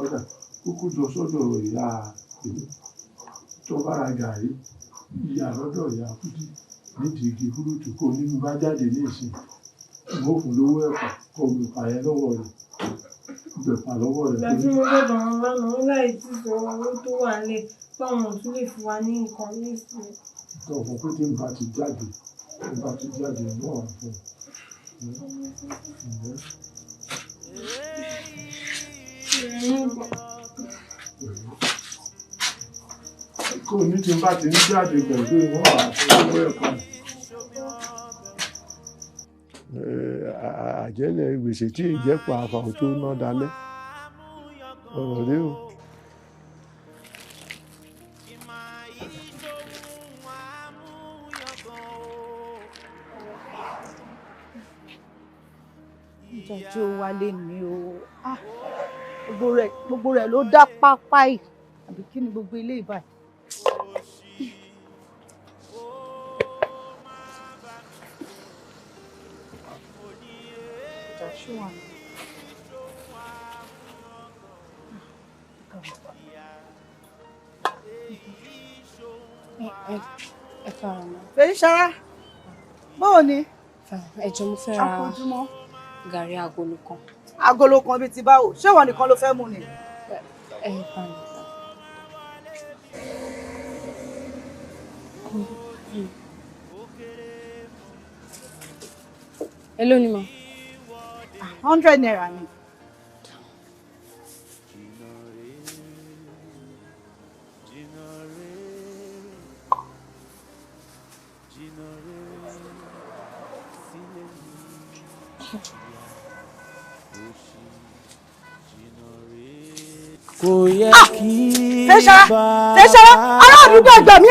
ọ̀dà kúkú lọ sọ́dọ̀ ìyá èmi tó bá ra gàrí ìyá lọ́dọ̀ ìyá Kúdí nídìí igi fúrúùtù kó nínú bá jáde ní ìsìn mo fún lówó ẹ̀pà kó gbẹ̀pà yẹn lọ́wọ́ rẹ̀ gbẹ̀pà lọ́wọ́ rẹ̀. Ìgbà tí mo dọ̀dọ̀ wọn lánàá, wọn láì tí sọ owó tó wà nílẹ̀ báwọn ò tún lè fún wa ní nǹkan nísìnyí. Sọ fún pé tí n bá ti jáde tí n bá ti jáde náà wà fún un. Kò ní tí n bá ti ń jáde pẹ̀lú ìwọ̀n àti owó ẹ̀pà. Àjẹ́lẹ̀ gbèsè tí ìjẹ́pọ̀ àfàwọ̀ tó ná dalẹ̀ ọ̀rọ̀ rí o. Ìjọ́jú wa lè ní o, gbogbo rẹ̀ ló dá pápá yìí, àbí kí ni gbogbo ilé ìbáyìí? Fèyíṣará, báwo ni? Ẹ jọ̀ọ́ mo fẹ́ ra gàrí agolo kan. Agolo kan bíi ti báwo? Ṣé ìwọ nìkan ló fẹ́ mu ni? Ẹ bá mi. Èló ni mà? 100 naira ni. Kò yẹ kí bàbá. Fèyíṣará, ará àdúgbò ẹgbẹ́ mi,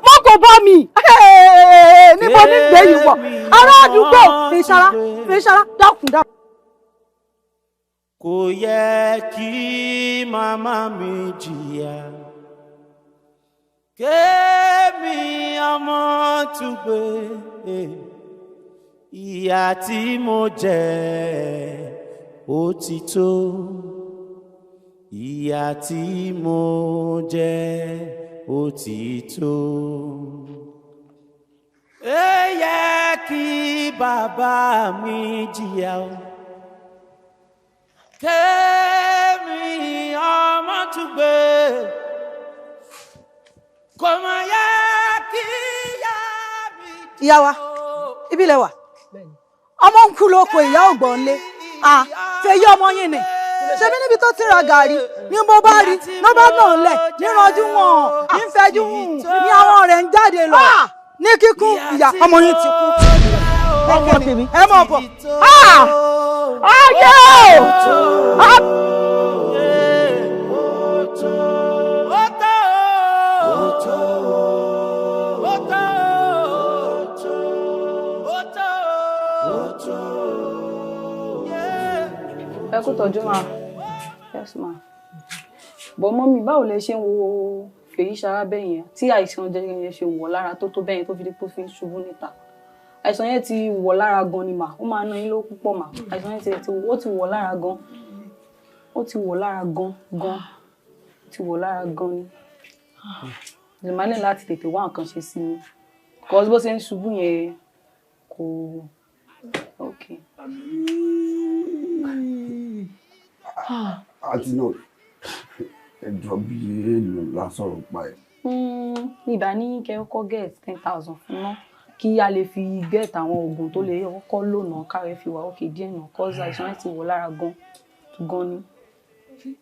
mọ́tò bá mi, níbo ní gbé yìí wọ̀, ará àdúgbò Fèyíṣará, Fèyíṣará, dákun dákun. Kò yẹ kí màmá mi jìyà, kémi ọmọ tún gbé ìyà tí mo jẹ ó ti tó. Ìyà tí mo jẹ ó ti tó. Ó yẹ kí bàbá mi jìyà o, kémi ọmọ tún gbé, kò mọ̀ yẹ kí ìyá mi jìyà o. Ìyá wa, ibi lẹ wà, ọmọ ń kú lóko ìyá ògbọ̀n lé, fèyí ọmọ yín ni. Ṣebí níbi tó ti ra gàrí ni mo bá rí ló bá náà lẹ̀ níranjú wọn nífẹ̀ẹ́jú ní àwọn rẹ̀ ń jáde lọ ní kíkún ìyá ọmọ yín ti kú. Ọmọ tèmi ẹ mọ̀ bọ̀. Ayé o! Ẹ kú tọ́jú ma. Yes ma. Bọ̀ mọ́mí, báwo lẹ ṣe ń wo Fèyíṣará bẹ́ẹ̀ yẹn tí àìsàn jẹjẹrẹ yẹn ṣe wọ̀ lára tó bẹ́ẹ̀ yẹn tó fi di pé ó fi ń ṣubú níta? Àìsàn yẹn ti wọ̀ lára gan ni mà, ó máa ná yín lówó púpọ̀ mà. Àìsàn yẹn ó ti wọ̀ lára gan. Ó ti wọ̀ lára gan gan. Ó ti wọ̀ lára gan ni. Lè má ní láti tètè wá nǹkan ṣe sí i. Because bó ṣe ń ṣubú yẹn kò. Okay. Àti náà ẹjọ́ bí èèlò la sọ̀rọ̀ pa ẹ̀. Ìbá ní kẹ́ kọ́kọ́ get 10,000 fún ná kí a lè fi get àwọn oògùn tó lè kọ́kọ́ lò náà káre fi wà òkè díẹ̀ náà cause àìsàn ẹ̀ ti wọ̀ lára gan gan ni.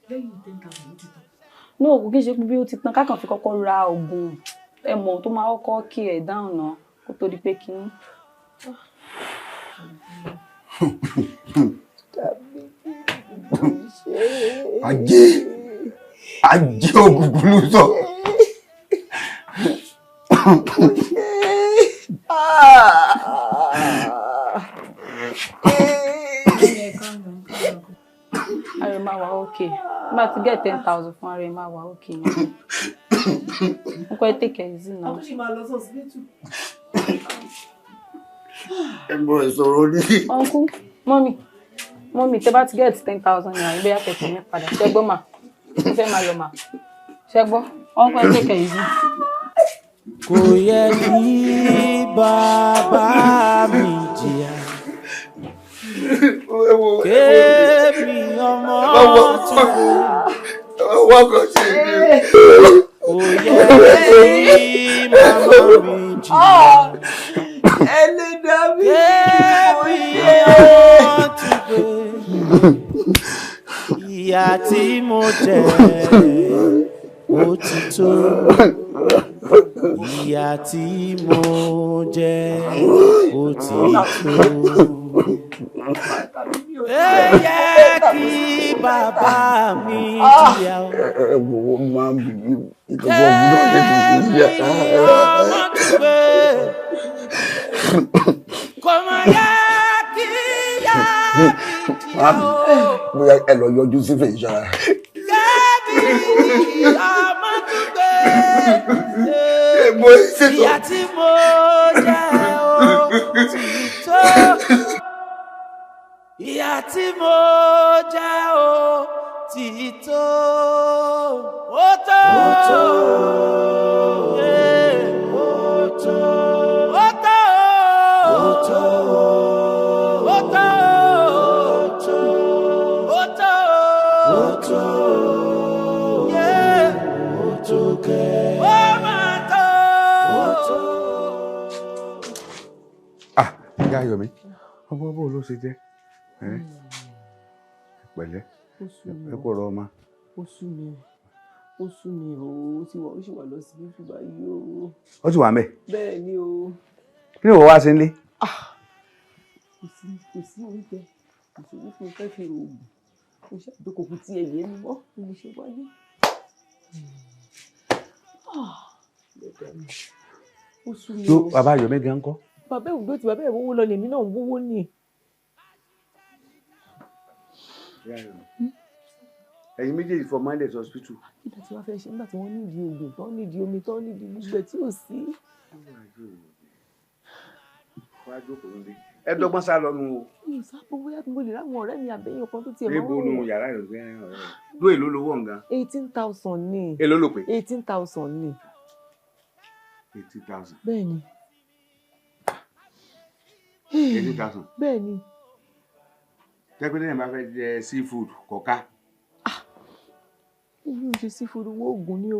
Lẹ́yìn 10,000 ó ti tán. No, kò kí n ṣe pé bí ó ti tán kákan fi kọ́kọ́ ra oògùn ẹ mọ̀ tó máa kọ́kọ́ kí ẹ̀ dáhùn náà kó tó di pé kíní. Ajé ajé ògùngùn ló sọ. Ayọ̀ máa wà okay. Bá ti get 10,000 fún ara ẹ máa wà òkè náà. Uncle, ẹ take it easy now. Àtúnṣe máa lọ sí hospital. Ẹ bọ̀ ẹ sọ̀rọ̀ ní. Uncle, mọ́mì, mọ́mì, tẹ́ bá ti get 10,000 naira, ìgbéyà kẹ̀kẹ́ mi padà. Ṣé gbọ́ mà? Mo fẹ́ máa lọ mà. Ṣé gbọ́? Uncle, ẹ take it easy. Kò yẹ kí bàbá mi jìyà. Kémi ọmọ tún. Kò yẹ kí màmá mi jìyà. Ẹlẹ́dàá mi. Kémi ọmọ tún gbé. Ìyà tí mo jẹ ó ti tó. Ìyà tí mo jẹ ó ti tó. Ẹ yẹ kí bàbá mi jìyà o. Ẹ wo wo máa ń bì í ìtọ́jú ọ̀gbìn náà lè fi sí ẹ. Ọmọ tún gbé. Kò mà yẹ kí ìyá mi jìyà o. Bóyá ẹ lọ yọjú sí fèyí sára. Kẹ́mi ọmọ tún gbé. Ìyà tí mo jẹ ó ti tó. Ìyà tí mo jẹ ó ti tó. Ó tó. Ó tó. Ó tó. Ó tó. Ó tó. Ó tó. Ó tó. Ó tó. Ó tó kẹ́. Ó máa tó. Ó tó. Ah, ìyá Ayọ̀mí, ọmọ bó ló ṣe jẹ́? Pẹ̀lẹ́, ẹ kò rọ ọmọ. Ó sú mi, ó sú mi o, ó ti wà, ó sì wà lọ sí bíbí báyìí o. Ó ti wà mẹ́. Bẹ́ẹ̀ ni o. Kí ni ìwọ wá sí nílé? Kò sí oúnjẹ, kò sí owó tí mo fẹ́ fi oògùn. Mo ṣàdókòkò tí ẹ̀yẹ mi mọ́ bí mo ṣe wáyé. Ó sú mi o. Bàbá Ayọ̀mí gan kọ́. Bàbá ìwúdó ti bàbá ìwówó lọ lèmi náà ń wówó ni. Ẹ̀yin méjèèjì fọmọ ilé hospital. Kí ni tí wàá fẹ́ ṣe nígbà tí wọ́n nídìí oògùn tán nídìí omi tán nídìí gbogbo ẹ̀ tí ò sí. Ẹ dọ́gbọ́n sá lọ nu o. Mi ò sábò bóyá mo lè ráwọn ọ̀rẹ́ mi àbẹ́yìn kan tó tiẹ̀ máa ń Níbo nu yàrá ìròyìn ọ̀rẹ́ rẹ̀? Dó èló lowó nǹkan? 18,000 ni. Èló ló pè? 18,000 ni. 18,000. Bẹ́ẹ̀ni. 18,000. Bẹ́ẹ̀ni. Tẹ́gbẹ́lẹ́ yẹn bá fẹ́ jẹ seafood kọ̀ọ̀ká. Èmi ò ṣe seafood, owó oògùn ni o.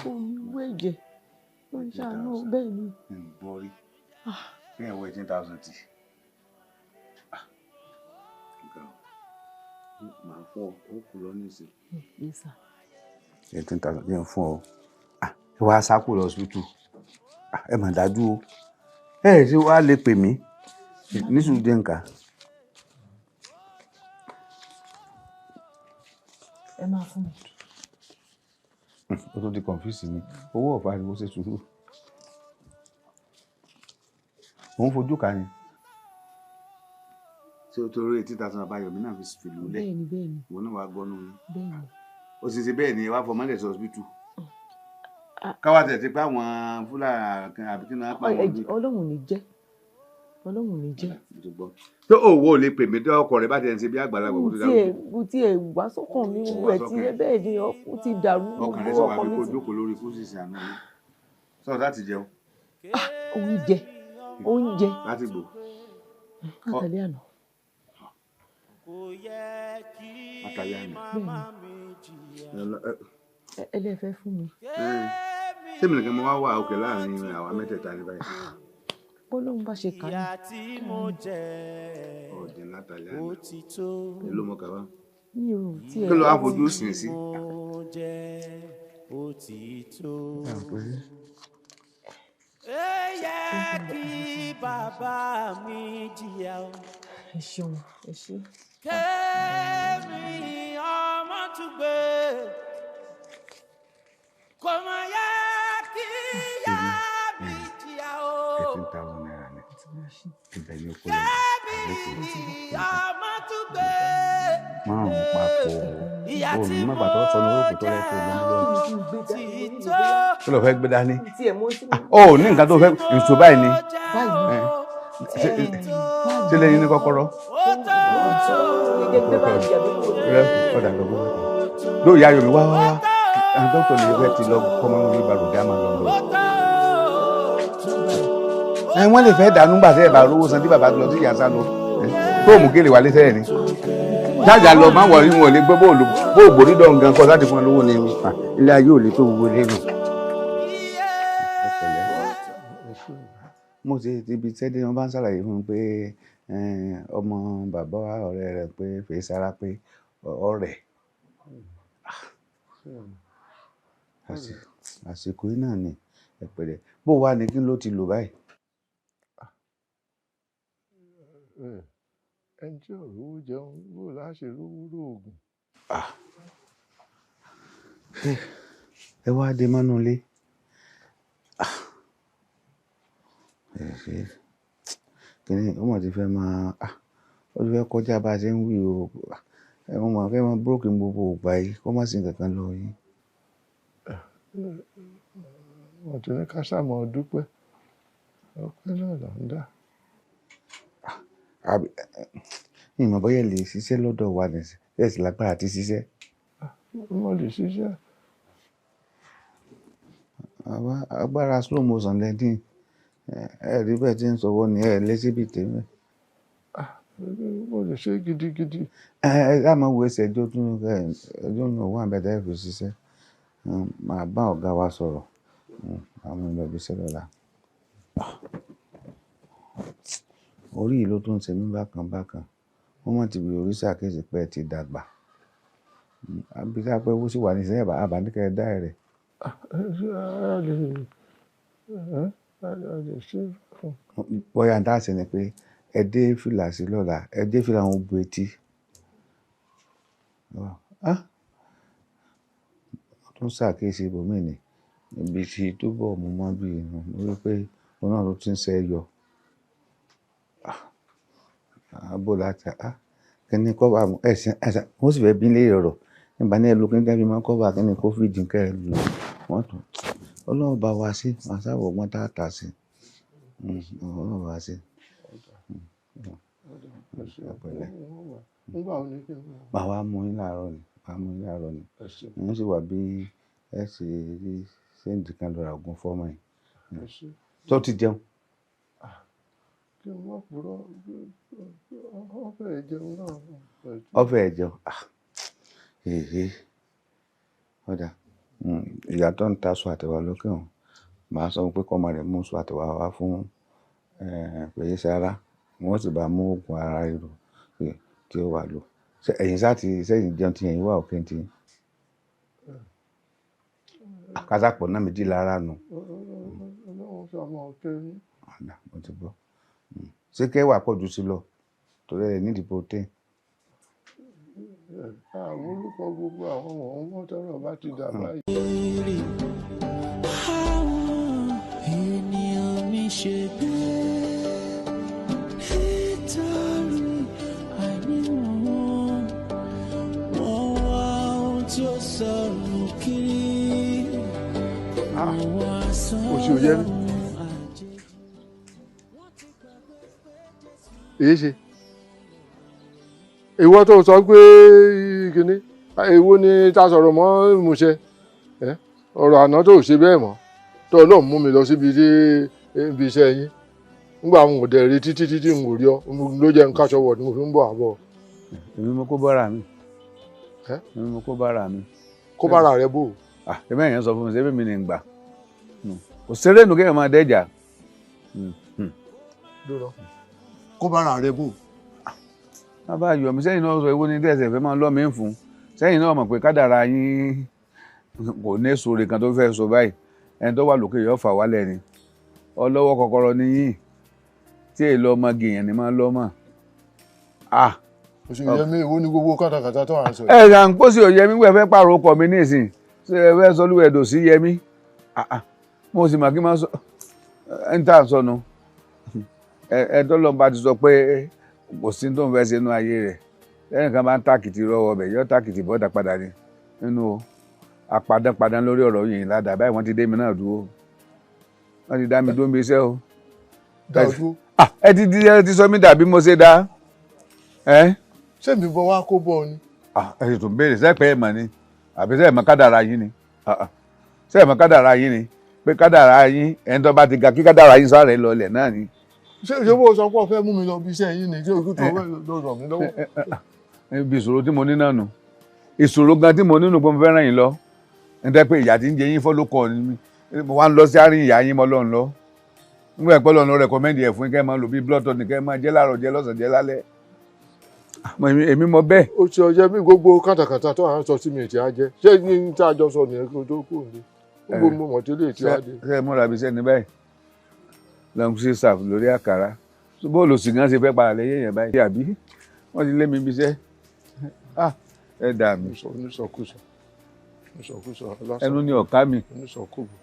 Omi owó ẹ̀jẹ̀. Ó ń ṣàánú bẹ́ẹ̀ ni. Bọ́rí. Bẹ́ẹ̀ wọ 18,000 tì. Màá fún ọ, ó kù lọ nísìn. Yes sir. 18,000 yẹn fún ọ. Ẹ wá sákò lọ hospital. Ẹ mà dájú o. Ẹ ṣe wá lè pè mí. Nísùn dé nǹkan. Ẹ máa fún mi. Ó tún ti confuse mi. Owó ọ̀fà ni mo ṣe sùúrù. Òun fojú kà ni. Ṣé o torí 18,000 Àbáyọ̀mí náà fi fìlú lẹ̀? Bẹ́ẹ̀ni bẹ́ẹ̀ni. Ìwọ náà wàá gọ́nú mi. Bẹ́ẹ̀ni. Ó sì ṣe bẹ́ẹ̀ ni wàá fọmọ lẹ̀ sí hospital. Káwá tẹ̀ ti pé àwọn Fúlàní àbí kí náà pa àwọn. Ọlọ́run ò ní jẹ́. Ọlọ́run ò ní jẹ́. Tó òwò lè pè mí tó ọkọ rẹ bá ti ń ṣe bí àgbàlagbà kó tó dárúkọ. Kò tiẹ̀ wá sọ́kàn mi gbogbo ẹ̀ tí bẹ́ẹ̀ ni ó ti dàrú ọkàn rẹ gbogbo sọ̀rọ̀ ọkàn àbí mi kó ti. jókòó lórí kó sì ṣe àná mi. Sọ̀rọ̀ láti jẹun. Oúnjẹ oúnjẹ. Láti gbò. Látàlẹ́ àná. Látàlẹ́ àná. Bẹ́ẹ̀ni. Ẹlẹ́fẹ́ fún mi. Ṣé mi nìkan mo wá wà òkè láàrin àwa mẹ́tẹ̀ẹ̀ta ní báyìí? Bọ́lọ́run bá ṣe kà á ní. Ìyà tí mo jẹ Ọ̀jẹ̀ látàlẹ́ àná. ó ti tó. Èló mo kà wá? Mi ò tiẹ̀ Kí ló wá fojú sìn sí? Mo jẹ ó ti tó. Ẹ yẹ kí bàbá mi jìyà o. Ẹ ṣeun, ẹ ṣé. Kémi ọmọ tún gbé. Kò mà yẹ kí ìyá mi jìyà o. 18,000 naira ni. Ibẹ̀ ni ó kó lọ. Márùn-ún papọ̀ o ní má bàtọ́ sọ ní orúkọ tó rẹ tó lọ mílíọ̀nù. Kí ló fẹ́ gbé dání? O ò ní nǹkan tó fẹ́ nṣó báyìí ni. Ṣé lẹ́yìn ní kọ́kọ́rọ́? Ọ̀dà lọ gbọ́. Lóòyà ayọ̀ mi wá wá wá. Àwọn dókítà lè fẹ́ ti lọ kọ́ mọ́ ní balùwẹ̀ á máa lọ lọ. Wọ́n lè fẹ́ dànù gbà sẹ́yìn bá rówó san tí bàbá lọ sí ìyá sá lọ. Tó mú kéré wálé sẹ́yìn ni. Jájà lọ máa wọ̀ wọn lè gbé bóòlù bóògbò dídọ̀ nǹkan kọ́ láti fún ọ lówó ni ilé ayé ò lè tó gbogbo ilé nù. Mo ṣe ibi tẹ́lẹ̀ wọn bá ń ṣàlàyé fún mi pé ọmọ bàbá ọ̀rẹ́ rẹ̀ pé Fèyísárá pé ọ̀rẹ́ àsìkò yìí náà ni ẹ̀pẹ̀rẹ̀ bó wà ní kí ló ti lò báyìí. Ẹni tí ò rówó jẹun bó láṣẹ rówó rògùn. Ẹ wá dé mọ́nú ilé. Kìnìún ó mọ̀ ti fẹ́ máa ó ti fẹ́ kọjá bá a ṣe ń wí o. Ẹ mọ̀ máa fẹ́ máa búrókì gbogbo ògbà yìí kó má sí nǹkan kan lọ yín. Wọ́n ti ní ká ṣàmọ̀ dúpẹ́ ọpẹ́ náà là ń dá. Ìmọ̀ bóyá lè ṣiṣẹ́ lọ́dọ̀ wa ní ẹ̀sìn lágbára àti ṣiṣẹ́. Mo lè ṣiṣẹ́. Agbára slow motion lẹ́dín ẹ rí bẹ́ẹ̀ tí ń sọ̀wọ́ ni ẹ lé síbi tèmi. Mo lè ṣe gidigidi. Ẹ ẹ máa wo ẹsẹ̀ ẹjọ́ tún ẹjọ́ yẹn wà bẹ́ẹ̀ tẹ́ fi ṣiṣẹ́. Màá bá ọ̀gá wa sọ̀rọ̀ àwọn ìlọ ibi iṣẹ́ lọ́la. Orí yìí ló tún ń ṣe mí bákan bákan. Wọ́n mọ̀ ti bí orí ṣàkíyèsí pé ẹ ti dàgbà. Àbí ká pé owó sì wà ní ìsẹ́yìn àbáníkẹ́ ẹ dá ẹ rẹ̀. Bóyá n tá ṣe ni pé ẹ dé fìlà sí lọ́la, ẹ dé fìlà òun bu etí. Wọ́n tún ṣàkíyèsí ibòmíì ni ibi tí tó bọ̀ mú mọ́ bí inú mo rí pé òun náà ló ti ń ṣe é yọ. Bó láti kíni kọ́ba ẹ̀sìn ẹ̀sìn wọ́n sì fẹ́ bí lé ọ̀rọ̀ nígbà ní ẹlò kíni tẹ́bí máa kọ́ba kíni covid kẹ́ ẹ lò wọ́n tún Ọlọ́run bá wa sí màá sábà ọgbọ́n tá a tà sí Ọlọ́run bá wa sí. Màá wá mú yín láàárọ̀ ni màá mú yín láàárọ̀ ni wọ́n sì wà bí ẹ ṣe rí sẹ́ǹdì kan lọ́ra ògùn fọ́mọ yìí tó ti jẹun. Kí n má purọ́, ọ̀fẹ́ jẹun náà. Ọ̀fẹ́ jẹun èyí ọ̀dà ìyá tó ń ta aṣọ àtẹ̀wà lókè ọ̀hún màá sọ pé kọ́mọ rẹ̀ mú aṣọ àtẹ̀wà wá fún Fèyísárá wọ́n sì bá mú oògùn ara ríro tí ó wà lò. Ẹ̀yìn sá ti sẹ́yìn jẹun ti ẹ̀yìn wà òkè ti kásápọ̀ náà méjì lára nù. Ọlọ́run fi ọmọ òkè yín. Ọ̀dà mo ti gbọ́. Ṣé kẹ́ wà pọ̀ jù sí lọ torí ẹ nídìí protein. Àwọn orúkọ gbogbo àwọn ọmọ tọrọ bá ti dà báyìí. Àwọn ènìyàn mi ṣe bí nítorí àìnímọ̀ wọn, wọ́n wá ohun tí ó sọnù kiri. Wọ́n wá Òsì ò yẹ mí. Èyí ṣe ìwọ tó sọ pé kíní èwo ni ta sọ̀rọ̀ mọ́ ìmúṣẹ ọ̀rọ̀ àná tó ṣe bẹ́ẹ̀ mọ́ tó lóun mú mi lọ síbi tí ibi iṣẹ́ yín nígbà àwọn òde rí títí títí n ò rí ọ ló jẹ́ nǹkan aṣọ wọ̀ ni mo fi ń bọ̀ àbọ̀. Èmi mo kó bára mi. Èmi mo kó bára mi. Kó bára rẹ bò. Èmi èèyàn sọ fún mi ṣé mi ni ń gbà kò ṣeré nù kéèyàn máa dẹ́jà. Kó bára rẹ bò. Bàbá Yomi sẹ́yìn náà sọ ewu ní tẹ̀sẹ̀ fẹ́ máa lọ́ mi fún sẹ́yìn náà mọ̀ pé kádàrá yín kò ní sóore kan tó fẹ́ sọ báyìí ẹni tó wà lókè yóò fà wálẹ̀ ni ọlọ́wọ́ kọ́kọ́rọ́ níyìn tí èyí lọ́ ọmọ gèèyàn ni máa lọ́ mọ̀. Oṣù Yẹmí èwo ni gbogbo kátàkátà tó à ń sọ yìí. Ẹ ṣàn kó sì Yẹmí wẹ̀ fẹ́ pààrọ̀ ọkọ̀ mi ní ìsìn ṣé ẹ fẹ́ sọ lúwẹ̀dò sí Yẹmí mo sì mà kí n máa sọ ẹ ń tà sọnù. Ẹ tọ́lọ́run bá ti sọ pé kò sí tó ń fẹ́ ṣe inú ayé rẹ̀, lẹ́yìn kan máa ń tàkìtì rọ́wọ́ ọbẹ̀ yọ tàkìtì bọ́dà padà ni nínú o. Apadánpadán lórí ọ̀rọ̀ yìí ládàá báyìí, wọ́n ti dé mi náà dúró, wọ́n ti dá mi dúró mi iṣẹ́ o. Ẹ ti di ẹ ti sọ mí dàbí mo ṣe dá. Ṣé mi bọ wá kó bọ ni. Ẹ sì tún béèrè sẹ́pẹ́ ẹ̀ mọ̀ ni àbí sẹ́ẹ̀ mọ̀ kádàrá yín ni, sẹ́ẹ̀ mọ̀ kádàrá yín ni pé kádàrá yín ẹni tó bá ti ga kí kádàrá yín sáré lọlẹ̀ náà ni. Ṣé bó sọ pé o fẹ́ mú mi lọ bí iṣẹ́ yín ni ṣé o tó lọ ràn mí lọ́wọ́. Ibi ìṣòro tí mo ní náà nù, ìṣòro gan tí mo ní nù pé mo fẹ́ ràn yín lọ, ń tẹ́ pé ìyá tí ń jẹ yín fọ́ ló kọ́ ni mo wá ń lọ sí àárín ìyá yín mọ́ lọ́n lọ nígbà pẹ́ lọ́nà rẹ̀kọ́mẹ́ndì ẹ̀ fún yín kẹ́ ẹ máa lò bí blood tonic kẹ́ ẹ máa jẹ́ láàárọ̀ jẹ́ lọ́sàn-án jẹ́ lálẹ́. Èmi mọ bẹ́ẹ̀. Ó ṣe ọjọ́ mi gbogbo kàtàkàtà tó à ń sọ sí mi ìtì á jẹ ṣé ní tá a jọ sọ nìyẹn kí o tó kù ní gbogbo mo mọ̀ tí lè tí á jẹ. Ṣé ẹ múra bí sẹ́ni báyìí lọ́n sí sàf lórí àkàrà bóòlù sì gan ṣe fẹ́ padà lẹ́yìn èèyàn báyìí àbí wọ́n ti lé mi bí iṣẹ́ ẹ dà mí. Ẹnu ni ọ̀ká mi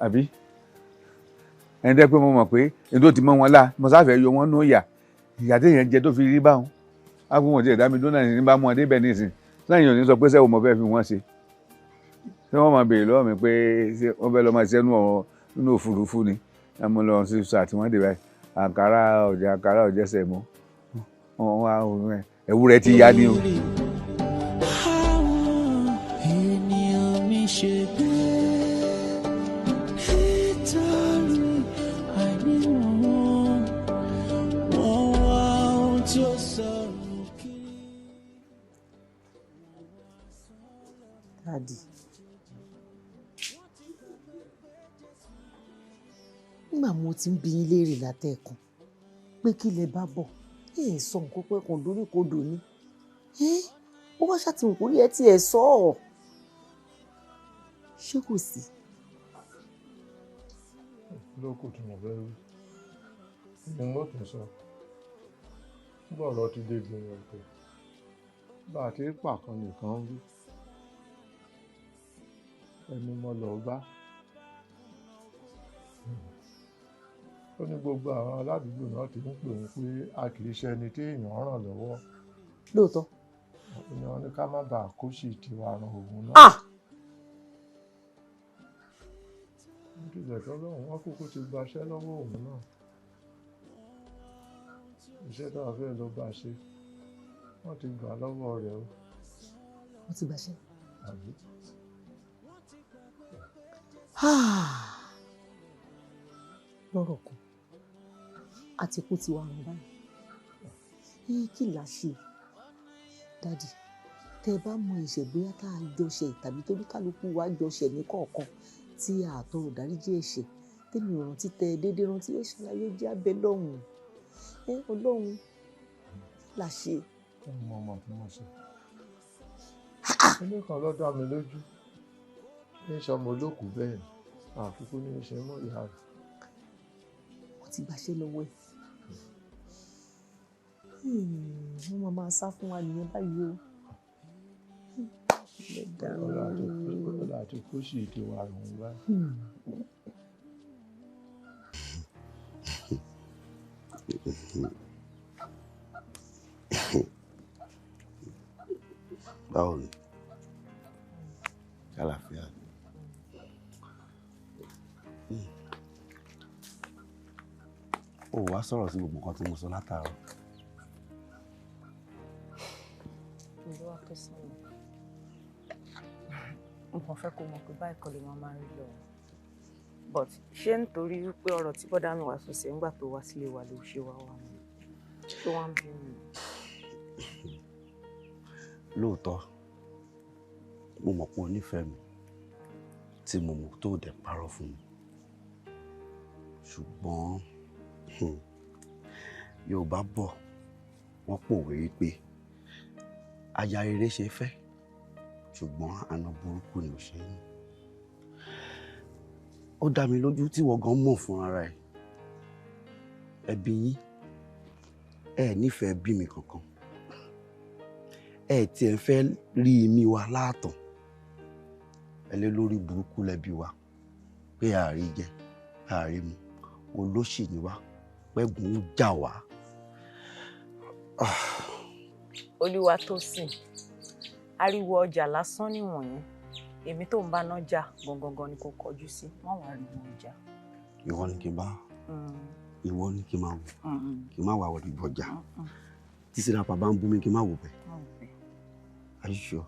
àbí ẹni tẹ́ pé mo mọ̀ pé ẹni tó ti mọ́ wọn lá mo sáfẹ́ yọ wọn nú ìyà ìyà téèyàn jẹ tó fi rí báwọn ágùn wọn ti ẹ̀dá mi dúnà ní bá mú wọn débẹ̀ nísìn lẹ́yìn òní sọ pé sẹ́wọ̀n mo fẹ́ fi wọ́n ṣe ṣé wọ́n máa béèrè lọ́wọ́ mi pé ṣé wọ́n fẹ́ lọ máa ṣiṣẹ́ nínú òfurufú ni ẹ mú lọ sí sọ àti wọ́n dé báyìí àǹkárá ọ̀jẹ̀ àǹkárá ọ̀jẹ̀sẹ̀ mọ́ ẹ̀wù rẹ̀ ti ya ni o. Ènìyàn mi ṣe bẹ́ẹ̀ nítorí àìníwọ̀n wọn wá ohun tí ó sọnù kiri. Daddy, nígbà mo ti ń bi yín léèrè látẹ̀ẹ̀kan pé kí lẹ bá bọ̀, ẹ sọ nǹkan pé kàn lórí kodò ni. Ó wá ṣàtìwọ̀n kórí ẹ tí ẹ sọ ọ́, ṣé kò sí? Lókù tí mo fẹ́ wí ni mo tún sọ nígbà ọ̀rọ̀ ti dé gbìyànjú ọ̀tẹ̀ bá a ti pàkan nìkan wí ẹni mo lọ bá ó ní gbogbo àwọn aládùúgbò náà ti ń pè òun pé a kì í ṣe ẹni tí èèyàn ràn lọ́wọ́. Lóòótọ́. Ó ní wọn ní ká má bàa kó sì tiwa ran òun náà. Nítorí tó lóun wọn kúkú ti gbaṣẹ́ lọ́wọ́ òun náà, iṣẹ́ tó wà fẹ́ lọ bá ṣe wọ́n ti gbà lọ́wọ́ rẹ̀ o. Wọ́n ti gbaṣẹ́. Àbí. Lọ́rọ̀ kan àti kú tiwa ràn báyìí, kí là ṣe? Dádì, tẹ́ ẹ bá mọ ìṣẹ̀ bóyá tá a jọ ṣẹ̀ tàbí torí kálukú wa jọ ṣẹ̀ ní kọ̀ọ̀kan tí a tọrọ dáríjì ẹ̀ṣẹ̀, tèmi ò rántí tẹ ẹ déédéé rántí ẹ ṣàlàyé jẹ́ abẹ lọ́hùn ẹ Ọlọ́run là ṣe. Mo mọ̀ tí mo ṣe ilé kan ló dá mi lójú ní sọmọ olókùú bẹ́ẹ̀ ni àfikún ní í ṣe mọ́ ìyá rẹ̀. Wọ́n ti gbàṣẹ́ lọ́wọ́ ẹ̀, wọ́n máa sá fún wa nìyẹn báyìí o. Ọlá àti kó sì ti wà rùn báyìí. Báwo ni? Ṣàlàáfíà ni. Ó wá sọ̀rọ̀ sí gbogbo nǹkan tí mo sọ látàárọ̀. Olúwa tó sọ mí. Mo kàn fẹ́ kó mọ̀ pé báyìí kọ́ lè máa rí lọ. But ṣé nítorí wípé ọ̀rọ̀ tí bọ́dá mi wá sọ sí ńgbà tó wá sílé wa ló ṣe wá wá mi? Tó wá ń bí mi. Lóòótọ́, mo mọ̀ pé o nífẹ̀ẹ́ mi tí mo mọ̀ tó dẹ̀ parọ́ fún mi. Ṣùgbọ́n Yorùbá bọ̀ wọ́n pòwe wípé aya rere ṣe fẹ́ ṣùgbọ́n àna burúkú ni ò ṣe é ní. Ó dá mi lójú tí wọ́n gan mọ̀ fún ara ẹ̀. Ẹbí yín ẹ nífẹ̀ẹ́ bí mi kankan, ẹ tiẹ̀ fẹ́ rí mi wa láàtọ̀, ẹ lé lórí burúkú lẹ́bí wa pé àárí jẹ àárí mu, olóṣì ni wá, pẹ́gùn ń jà wá. Olúwatósìn, ariwo ọjà lásán nìwọ̀nyẹn. Èmi tó ń bá náà jà gangan ni kò kọjú sí, má wàá ariwo ọjà. Ìwọ ni kí n bá, ìwọ ni kí n máa wò, kí n má wà wọlé ọjà. Tí Sírapà bá ń bú mi kí n má wò bẹ́ẹ̀. Are you sure?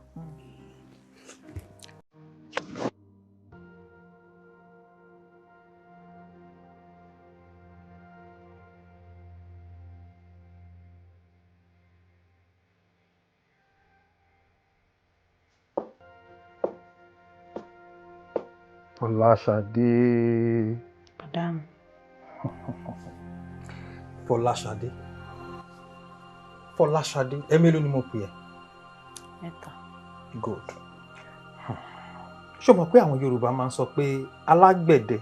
Fọláṣadé. Bọ̀dá mi. Fọláṣadé. Fọláṣadé, ẹ mélòó ni mo pè ẹ́? Mẹ́ta. Good. Ṣé o mọ̀ pé àwọn Yorùbá máa ń sọ pé alágbẹ̀dẹ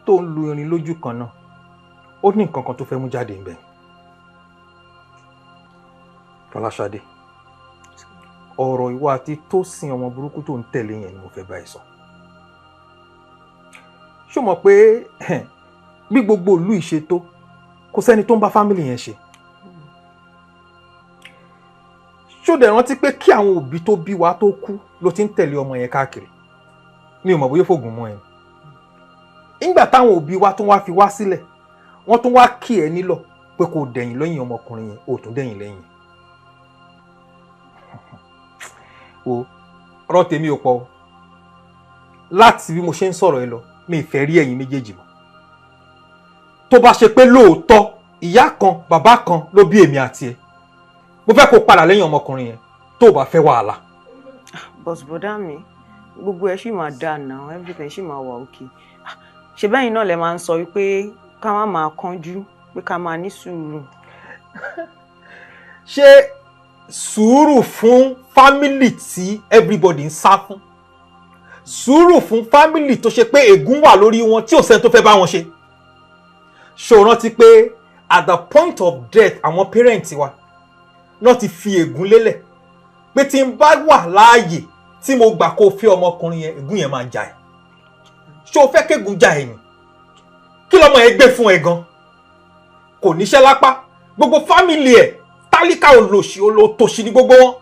tó ń lu irin lójú kan náà, ó ní nǹkan kan tó fẹ́ mú jáde ńbẹ̀. Fọláṣadé, ọ̀rọ̀ ìwọ àti Tósìn ọmọ burúkú tó ń tẹ̀lé yẹn ni mo fẹ́ bá ẹ sọ. Ṣé o mọ̀ pé bí gbogbo ìlú ìṣe tó, kò sẹ́ni tó ń bá fámìlì yẹn ṣe. Ṣó dẹ̀ rántí pé kí àwọn òbí tó bí wa tó kú ló ti ń tẹ̀lé ọmọ yẹn káàkiri? Mi ò mọ̀ bóyá fògùn mọ́ ẹ. Nígbà táwọn òbí wa tún wá fi wá sílẹ̀, wọ́n tún wá kí ẹ nílọ̀ pé kò dẹ̀yìn lẹ́yìn ọmọkùnrin yẹn, ò tún dẹ̀yìn lẹ́yìn. O ọ̀rọ̀ tèmi ò pọ̀ o. Láti bí mo ṣe ń sọ̀rọ̀ ẹ lọ, mi ì fẹ́ rí ẹ̀yin méjèèjì mọ́. Tó bá ṣe pé lóòótọ́ ìyá kan bàbá kan ló bí èmi àti ẹ, mo fẹ́ kó padà lẹ́yìn ọmọkùnrin yẹn tó o bá fẹ́ wàhálà. But bọ̀dá mi, gbogbo ẹ ṣì máa dáa now, everything ṣì máa wà okay. Ṣé bẹ́yìn náà lẹ máa ń sọ wípé ká má máa kánjú, pé ká máa ní sùúrù. Ṣé sùúrù fún fámìlì tí everybody ń sá fún? Sùúrù fún fámìlì tó ṣe pé ègún wà lórí wọn tí ò sẹ́ni tó fẹ́ bá wọn ṣe. Ṣó rántí pé at the point of death àwọn parents wa náà ti fi ègún lélẹ̀ pé tí n bá wà láàyè tí mo gbà kó fi ọmọkùnrin yẹn, ègún yẹn máa jà ẹ́. Ṣé o fẹ́ kégun jà ẹ́ ni? Kí lọmọ yẹn gbé fún ẹ gan? Kò níṣẹ́ lápá, gbogbo fámìlì ẹ̀ tálíkà olòṣì olótòṣì ní gbogbo wọn.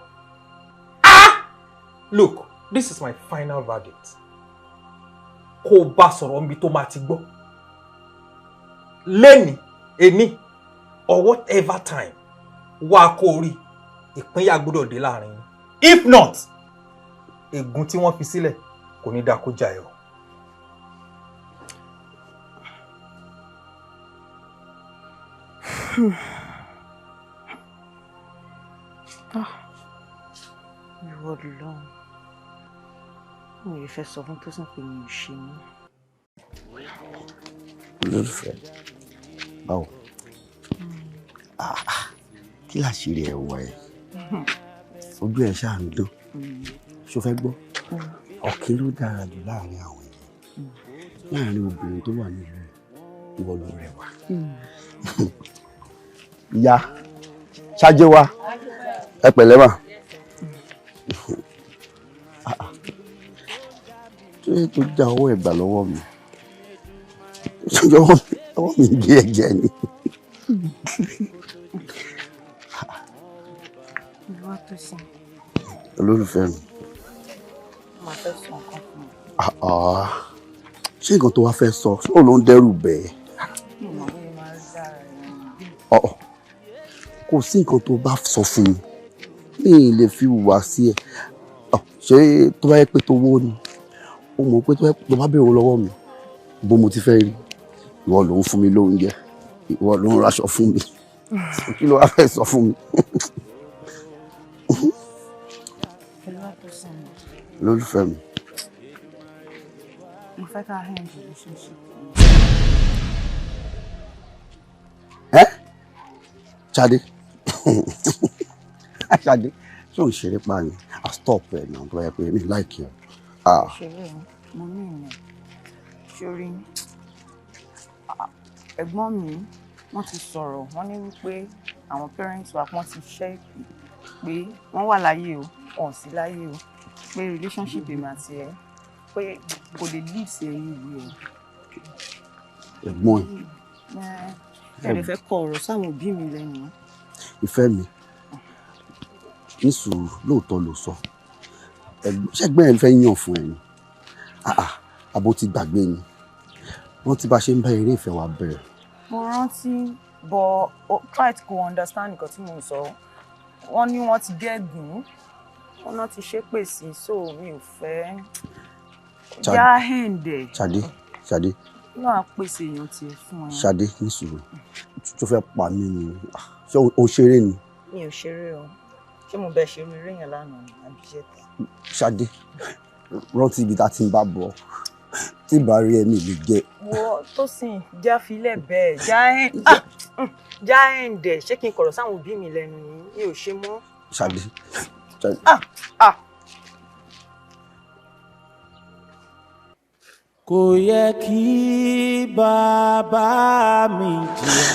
Ah! Look, this is my final verdict. Kó o bá sọ̀rọ̀ níbi tó máa ti gbọ́. Lẹ́ni, ení, or whatever time, wá kó o rí, ìpínyà gbọ́dọ̀ dé láàrin yín. If not, ègún tí wọ́n fi sílẹ̀ kò ní dáa kó jà ẹ́ o. Ìwọ lọ́hùn. Mi ò fẹ́ sọ fún Tósìn pé mi ò ṣe mọ́. Olólùfẹ́, báwo? Kí làṣírí ẹ̀ wọ ẹ? Ojú ẹ̀ ṣáà ń dán. Ṣo fẹ́ gbọ́? Ọ̀kín ló dára jù láàrin àwọn èèyàn. Láàrin obìnrin tó wà nílùú ẹ̀, ìwọ ló rẹwà. Ìyá, ṣáájú wa, ẹ pẹ̀lẹ́ mà. Kí ló tó já ọwọ́ ẹ̀gbà lọ́wọ́ mi? Ọwọ́ mi gé ẹ̀jẹ̀ ni. Olúwatósìn. Olólùfẹ́ mi. Màá fẹ́ sọ nǹkan fún ẹ. Ṣé nǹkan tó wá fẹ́ sọ, ṣé òun ló ń dẹ́rù bẹ́ẹ̀? Mi ò mọ̀ bóyá máa rí lára rẹ̀. Kò sí nǹkan tó bá sọ fún mi, mi ì lè fi hùwà sí ẹ. Ṣé tó bá yẹ pé tó wó ni? Ó mọ̀ pé tó bá béèrè owó lọ́wọ́ mi, bó mo ti fẹ́ rí, ìwọ ló ń fún mi lóúnjẹ, ìwọ ló ń raṣọ fún mi. Kí ló wá fẹ́ sọ fún mi? Olúwatósìn. Olólùfẹ́ mi. Mo fẹ́ ká end relationship. Ẹ́ Ṣadé, Ṣadé, ṣé ò ń ṣeré pa ni? I stop ẹ̀ náà tó bá yẹ pé mi like ẹ. Ṣeré o, mo ní ìmọ̀. Ṣorí, ẹ̀gbọ́n mi, wọ́n ti sọ̀rọ̀, wọ́n ní wípé àwọn parents wa wọ́n ti ṣẹ́ ìpè pé wọ́n wà láyé o, wọ́n ò sí láyé o, pé relationship èmi àti ẹ pé kò lè lead sí anywhere. Ẹ̀gbọ́n ẹ̀. Ẹ lè fẹ́ kọ ọ̀rọ̀ sáwọn òbí mi lẹ́nu. Ìfẹ́ mi, ní sùúrù, lóòótọ́ ló sọ. Ṣẹ́gbẹ́ ẹ fẹ́ yàn fún ẹ ni? Àbó ti gbàgbé ni. Wọ́n ti bá ṣe ń bá eré ìfẹ́ wa bẹ̀rẹ̀. Mo rántí, but try to understand nǹkan tí mo ń sọ. Wọ́n ní wọ́n ti gégùn, wọ́n náà ti ṣépè sí, so mi ò fẹ́. Já hẹ̀ǹdẹ̀. Ṣadé, Ṣadé. Náà pèsè èèyàn tiẹ̀ fún ẹ. Ṣadé, ní sùúrù, tó fẹ́ pa mí ni, ṣé o ṣeré ni? Mi ò ṣeré o. Ṣé mo bẹ ṣeré eré yẹn lánàá ni àbí iṣẹ́ tẹ? Ṣadé, rántí ibi tá a ti ń bá bọ̀, tí bá rí ẹ̀mí lè jẹ. Wo Tósìn, já filẹ̀ bẹ́ẹ̀, já ẹ̀ǹdẹ̀, ṣé kí n kọ̀rọ̀ sáwọn òbí mi lẹ́nu ni? Mi ò ṣe mọ́. Ṣadé, Ṣadé. Kò yẹ kí bàbá mi jìyà,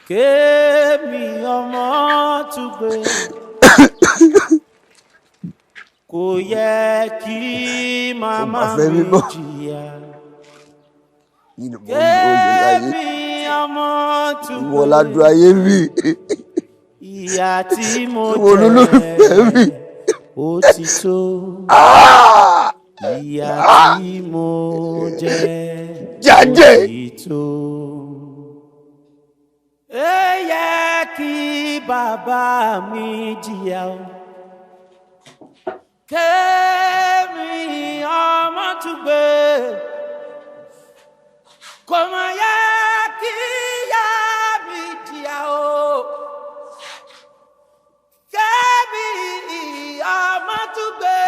kémi ọmọ tún gbé. Kò yẹ kí màmá mi jìyà, kémi ọmọ tún gbé. Ìwọ ládùn ayé mi. Ìyà tí mo jẹ ó ti tó. Ìyà tí mo jẹ ó ti tó. Ó yẹ kí bàbá mi jìyà o, kémi ọmọ tún gbé. Kò mà yẹ kí ìyá mi jìyà o, kémi ọmọ tún gbé.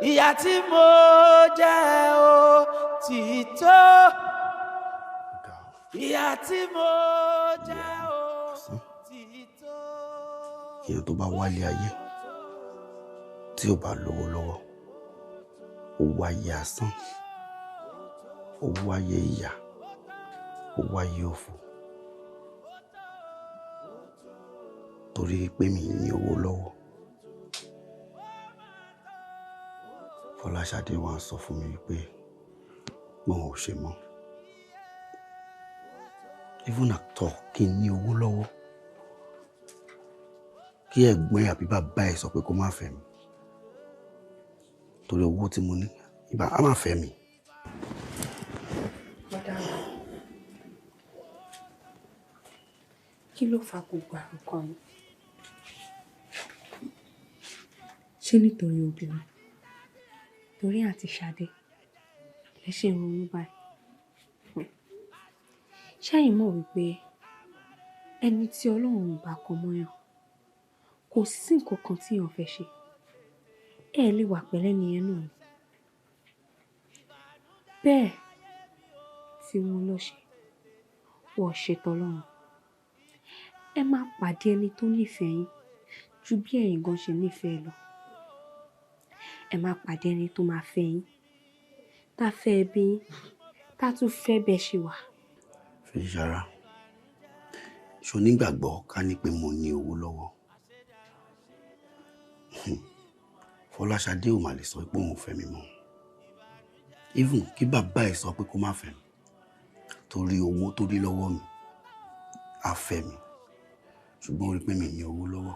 Ìyà tí mo jẹ ó ti tó. Ìyà tí mo jẹ ó ti tó. Èèyàn tó bá wálé ayé tí ò bá lówó lọ́wọ́, ó wáyé asán, ó wáyé ìyà, ó wáyé òfò. Torí pé mi ní owó lọ́wọ́, Fọláṣadé wá sọ fún mi wípé mo ò ṣe mọ́. Even actor kí n ní owó lọ́wọ́, kí ẹ̀gbọ́n ẹ̀ àbí bàbá ẹ̀ sọ pé kó má fẹ́ mi torí owó tí mo ní, ìbá á má fẹ́ mi. Kí ló fa gbogbo àròkọ yìí? Ṣé nítorí obìnrin? Torí àǹtí Ṣadé lẹ ṣe ń ronú báyìí. Ṣẹ́yìn mọ̀ wípé ẹni tí Ọlọ́run ò bá kọ mọ́yàn, kò sí nǹkan kan tí èèyàn fẹ́ ṣe. Ẹ lè wà pẹ̀lẹ́ nìyẹn náà ni. Bẹ́ẹ̀ tí wọ́n lọ ṣe, wọ́n ṣètò Ọlọ́run. Ẹ máa pàdé ẹni tó nífẹ̀ẹ́ yín ju bí ẹ̀yin gan ṣe nífẹ̀ẹ́ lọ. Ẹ máa pàdé ẹni tó máa fẹ́ yín, tá fẹ́ ẹbí yín, tá tún fẹ́ bẹ́ẹ̀ ṣe wà. Fèyíṣará, ṣo nígbàgbọ́ ká ní pé mo ní owó lọ́wọ́? Fọláṣadé ò mà lè sọ pé òun ò fẹ́ mi mọ́. Even kí bàbá ẹ̀ sọ pé kó má fẹ́ mi torí owó tó rí lọ́wọ́ mi, á fẹ́ mi. Ṣùgbọ́n ó rí pé mi ní owó lọ́wọ́,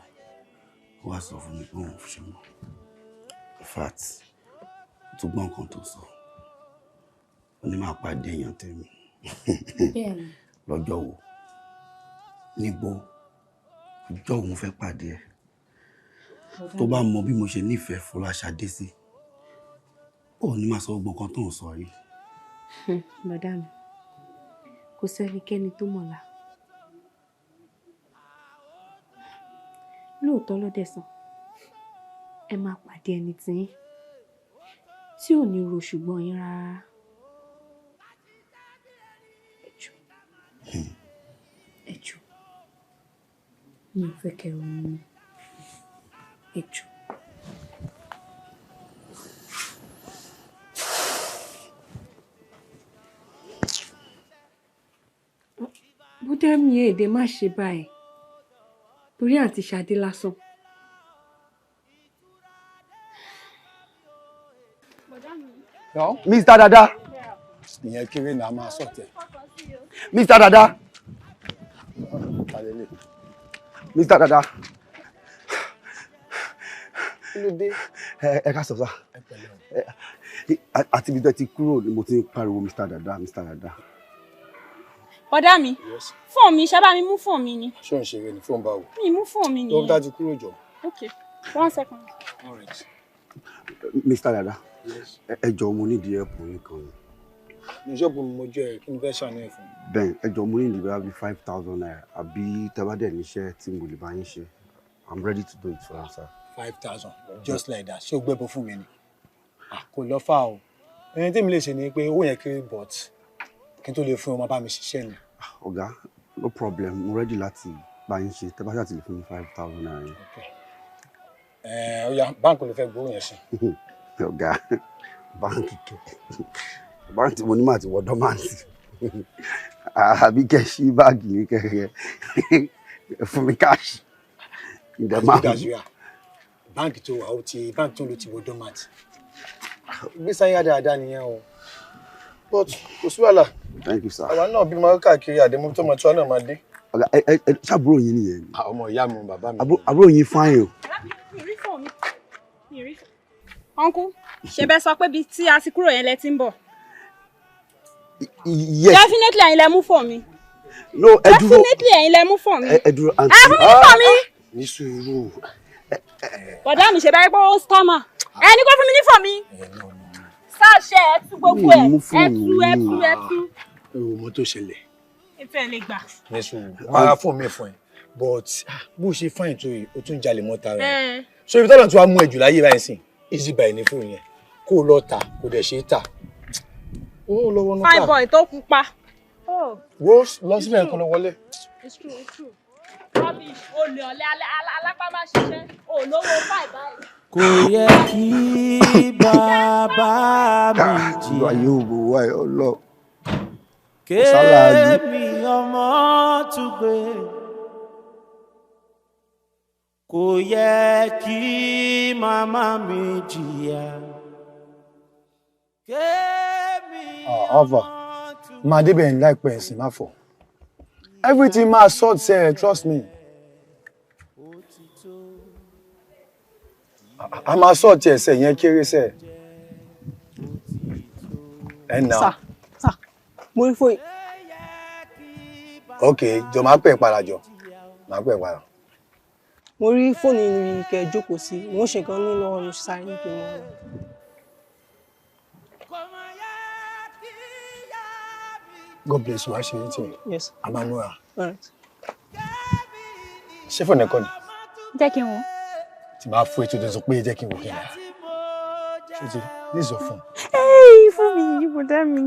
ó wá sọ fún mi pé òun ò ṣe mọ́. In fact, tó gbọ́ nǹkan tó sọ, ó ní máa pàdé èèyàn tèmi. Lọ́jọ́ wo? Níbo? Ọjọ́ òun fẹ́ pàdé ẹ̀. Tó bá mọ bí mo ṣe nífẹ̀ẹ́ Fọláṣadé sí, ó ní máa sọ gbogbo nǹkan tó ń sọ yìí. Bọ̀dá mi, kò sẹ́nikẹ́ni tó mọ̀la. Lóòótọ́ ló dẹ̀ sàn, ẹ máa pàdé ẹni tí yín tí ò ní ro ṣùgbọ́n yín rárá. Ẹ jọ̀ọ́, ẹ jọ̀ọ́, mi ò fẹ́ kẹ́ ronú mọ́. Ẹ jọ̀ọ́. Bọ́dá mi, èdè má ṣe báyìí torí àǹtí Ṣadé lásán. Mr. Dada. Ìyẹn kéré náà máa sọ̀tẹ̀. Mr. Dada. Mr. Dada. Kí ló dé? Ẹ ká sọ sá. Àti ibi tẹ́ ti kúrò ni mo ti ń pariwo Mr. Dada, Mr. Dada. Bọ̀dá mi, fóònù mi, ṣé bá mi mú fóònù mi ni? Ṣé ò ń ṣeré ni fóònù báwo? Mi mú fóònù mi nìyẹn. Dókítà ti kúrò jọ. Okay, 1 second. All right. Mr. Dada, ẹ jọ̀ọ́ mo nídìí ẹ̀pù yín kan ni. Ní ṣọ́ọ̀bù mi mo jẹ́ ẹ, kí ni fẹ́ ṣàánú ẹ̀ fún? Bẹ́ẹ̀ ẹ jọ̀ọ́ mo nídìí bá bí 5,000 naira àbí tẹ́ bá dẹ̀ níṣẹ́ tí mo lè bá yín ṣe. I'm ready to do it for you, sir. 5,000 just like that. Ṣé o gbẹ́bọ fún mi ni? Kò lọ fà o. Ẹni tí mi lè ṣe ni pé owó yẹn kéré but kí n tó lè fún ọmọ bá mi ṣiṣẹ́ ni. Ọ̀gá, no problem, mo ready láti bá yín ṣe tẹ́ bá ṣáà ti lè fún mi 5,000 naira yẹn. Ó yá, báńkì ló fẹ́ gbowó yẹn sí. Ọ̀gá, báńkì kẹ. Báńkì tí mo ní màá ti wọ dọ́màǹtì. Àbí kẹ́ ṣí báàgì mi kẹ́kẹ́ fún mi káàṣì. Báńkì tó wà ó ti báńkì tó ló ti wọ dọ́màǹtì. Ìgbésí ayé dáadáa nìyẹn o. But kò sí wàhálà. Thank you, sir. Àwa náà bímọ káàkiri àdèmú tó mọ tí wọn náà máa dé. Ọ̀gá, ẹ ṣàbúrò yín nìyẹn. Ọmọ ìyá mi, bàbá mi. Àbúrò yín fine o. Mi rí fóònù mi. Mi rí fóònù. Uncle, ṣe bẹ́ẹ̀ sọ pé bíi tí a ti kúrò yẹn lẹ ti ń bọ̀. Yes. Definitely ẹ̀yin lẹ mú fóònù mi. No, ẹ dúró. Definitely ẹ̀yin lẹ mú fóònù mi. Ẹ dúró, àǹtí. Ẹ fún mi ní fóònù mi. Ní sùúrù. Bọ̀dá mi ṣe bẹ́ẹ̀ pé ó stammer. Ẹ ní kó fún mi ní fóònù mi. Sáàṣẹ ẹ tú gbogbo ẹ, ẹ tú ẹ tú ẹ tú. Ẹ wo mọ tó ṣẹlẹ̀. Ìfẹ́ lè gbà. Ní sùúrù, máa fóònù mi fún ẹ. But bó ṣe fáìn tó yìí, o tún jalè mọ́ tara ẹ. So ibi tọ́lọ̀ tí wàá mú ẹ jù láyé báyìí sìn, easy buy ní fóònù yẹn. Kó o lọ tà, kò dẹ̀ ṣe é tà. Ó lọ wọnú ká. Fine boy tó pupa. Wo lọ síbẹ̀ nǹkan lọ wọlé. It's true, it's true. Rubbish, olè ọ̀lẹ alápá máa ṣiṣẹ́, olówó fáì báyìí. Kò yẹ kí bàbá mi jìyà. Ayé òwò wa ẹ lọ. Kémi ọmọ tún gbé. Kò yẹ kí màmá mi jìyà. Alva, máa débẹ̀ ní láìpẹ́ ẹ̀sìn má fọ̀. Everything máa sort ṣe, trust me. A máa sort ẹsẹ̀ yẹn kéré sẹ̀. Ẹ nà. Sà, sà, mo rí fóyìn. Ok, jọ máa pè padà jọ. Máa pè padà. Mo rí fóònù yìí kẹ́ jókòó sí, mo ń ṣe nǹkan ní lọ́wọ́ mo sáré ní kí n mọ̀ ọ́. God bless you, Ashe. Yes. Amanua. All right. Ṣé fóònù ẹ̀kọ́ ni? Jẹ́ kí n wò. Tí máa fún ètò ìdọ̀sọ pé jẹ́ kí n wò kí n rà. Ṣé ti this is your phone? Hey, fún mi yìí, bọ̀dá mi.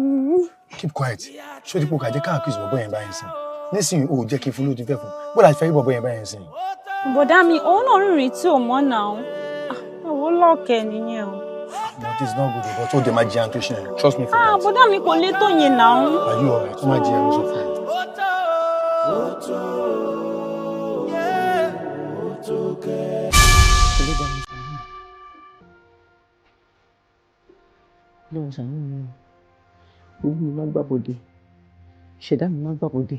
Keep quiet. Ṣé o ti pò kà jẹ́ káàkiri bọ̀bọ̀ yẹn báyìí sìn? Nísìnyí o ò jẹ́ kí n fún lóòótọ́ fẹ́ fún. Bọ́dà ti fẹ́ rí bọ̀bọ̀ yẹn báyìí sìn. Bọ̀dá mi, òun náà rìnrìn tí ò mọ́ náà. Àwọn lọ́ọ̀kẹ́ nìyẹn o. But it's not good, but ó dẹ̀ máa jẹun tó ṣe yẹn. Trust me for that. Ah, bọ̀dá mi kò lè tó yẹn náà. Are you alright? Ó máa jẹun sọ fún mi. Lọ́wọ́ ṣàánú mi o, owó mi má gbàbọ̀dé, ìṣẹ̀dá mi má gbàbọ̀dé,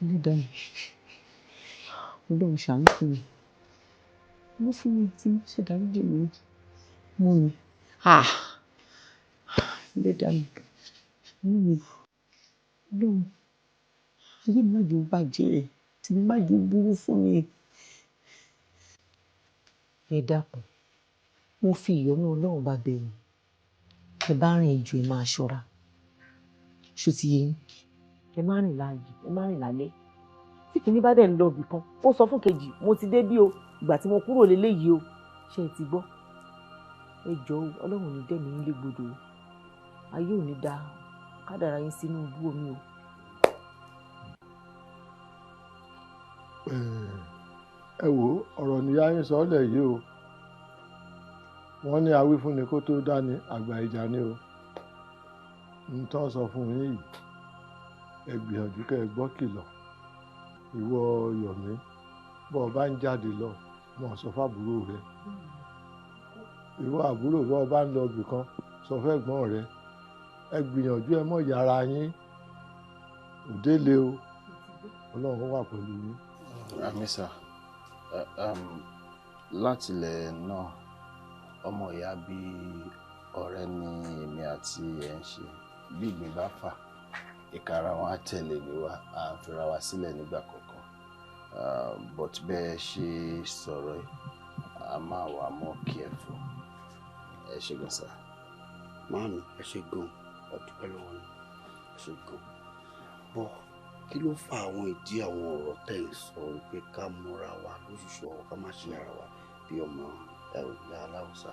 ẹlẹ́dàá mi, Ọlọ́run ṣàánú fún mi, mo fún mi tí mo ṣèdáríjì mi mú mi, ẹlẹ́dàá mi, mú mi, Ọlọ́run, ayé mi má jẹ́ ó bàjẹ́, tí mi má jẹ́ ó burú fún mi. Ẹ dákun, mo fi ìyọ́nú Ọlọ́run bá bẹ̀ yín, ẹ bá rìn ìjò ẹ máa ṣọ́ra, ṣó ti yé yín, ẹ má rìn láàyè, ẹ má rìn lálẹ́. Tí kìíní bá dẹ̀ ń lọ ibì kan, ó sọ fún kejì, mo ti dé bí o, ìgbà tí mo kúrò léléyìí o, ṣé ẹ ti gbọ́? Ẹ jọ̀ọ́ o, Ọlọ́run ò ní dẹ̀mí yín légbodò o, ayé ò ní da kádàrá yín sínú ibú omi o. Ẹ wo ọ̀rọ̀ níyà yín sọ ọ́ lẹ̀ yìí o. Wọ́n ní awífúnni kó tó dání àgbà ìjà ni o. N tán sọ fún yín yìí, ẹ gbìyànjú kẹ́ ẹ gbọ́ kìlọ̀. Ìwọ Yọ̀mí, bọ́ ọ bá ń jáde lọ, mọ̀ sọ fábúrò rẹ. Ìwọ àbúrò bọ́ ọ bá ń lọ ibì kan, sọ fẹ́gbọ́n rẹ. Ẹ gbìyànjú ẹ mọ̀ yára yín. Òde le o, Ọlọ́run wà pẹ̀lú yín. Àmín sà. Láti ilẹ̀ náà, ọmọ ìyá bí ọ̀rẹ́ ni èmi àti ẹ̀ ń ṣe. Bí ìgbín bá fà, ìkara wọn á tẹ̀lé mi wá, à ń fira wa sílẹ̀ nígbà kọ̀ọ̀kan. But bẹ́ẹ̀ ṣe sọ̀rọ̀ yìí, a máa wà more careful. Ẹ ṣé gan sà. Màámi, ẹ ṣé gan, a dúpẹ́ lọ́wọ́ yín, ẹ ṣé gan. Bọ́ kí ló fa àwọn ìdí àwọn ọ̀rọ̀ tẹ̀ ń sọ pé ká múra wa lóṣooṣù ọ̀wọ̀, ká má ṣe ara wa bí ọmọ ìyá aláwùsá?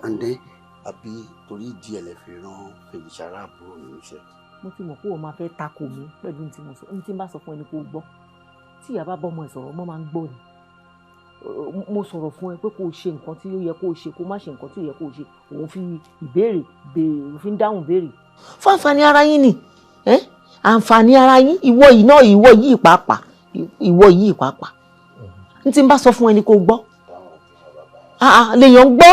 And then àbí torí ìdí ẹ̀ lẹ fi rán Fèyíṣará àbúrò mi níṣẹ́? Mo ti mọ̀ pé o máa fẹ́ takò mí pẹ̀lú ní tí mo sọ, ní tí n bá sọ fún ẹni kó gbọ́. Tí ìyá bá bọ́mọ ẹ̀ sọ̀rọ̀, ọmọ máa ń gbọ́ ni. Mo sọ̀rọ̀ fún ẹ pé kó o ṣe nǹkan tí ó yẹ kó o ṣe, kó o má ṣe nǹkan tí ó yẹ kó o ṣe. Òun fi ìbéèrè béèrè, òun fi ń dáhùn béèrè. Fún àǹfààní ara yín ni, àǹfààní ara yín, ìwọ yìí náà, ìwọ yìí pàápàá, ìwọ yìí pàápàá. Ní tí n bá sọ fún ẹni kó gbọ́. Lèèyàn ń gbọ́,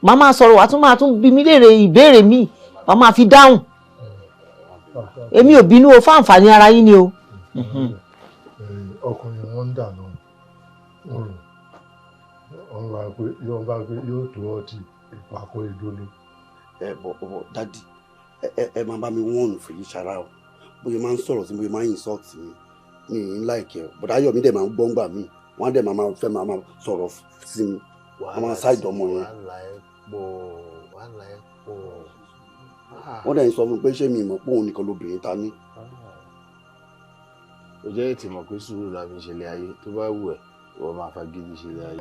màá máa sọ̀rọ̀, wàá tún máa tún bi mí léèrè ìbéèrè míì, màá máa fi dáhùn. Èmi ò bínú o, fún àǹfààní ara yín ni o. Ọkùnrin wọn ń dà lóhùn, wọn bá pé yóò bá pé yóò tó ọtí ìpàkọ́ ìdóló. Ẹ bọ bọ dádì, ẹ máa bá mi wọ́ọ̀nù Fèyíṣará o, bóyá máa ń sọ̀rọ̀ sí, bóyá máa ń insult mi, mi ì ń láìkẹ́ o. Bọ̀dá Ayọ̀mí dẹ̀ máa ń gbọ́ngbà mi, wọ́n á dẹ̀ máa fẹ́ máa sọ̀rọ̀ sí mi, wọ́n máa ṣáìdì ọmọ yẹn. Wàhálà ẹ pọ̀, wàhálà ẹ pọ̀. Wọ́n dẹ̀ ń sọ fún mi pé ṣé mi mọ̀ pé òun nìkan lobìnrin ta ní. Ó jẹ́ ètò ìmọ̀ pé sùúrù la fi ń ṣe ilé ayé, tó bá wù ẹ́ ìwọ máa fagídí ṣe ilé ayé.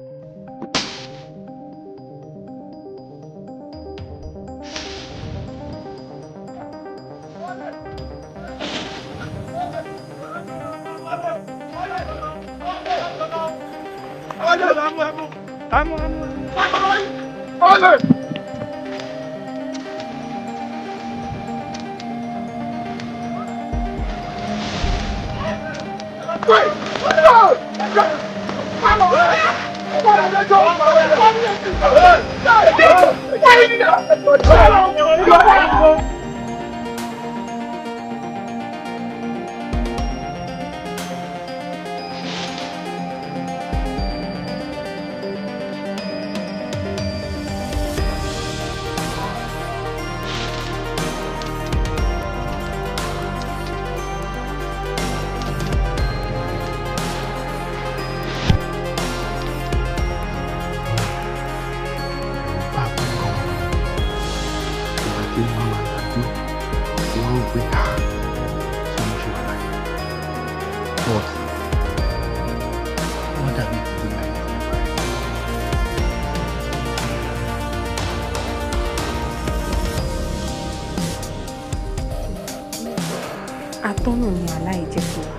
Atọ́nà ni aláìjẹ́ fún wa,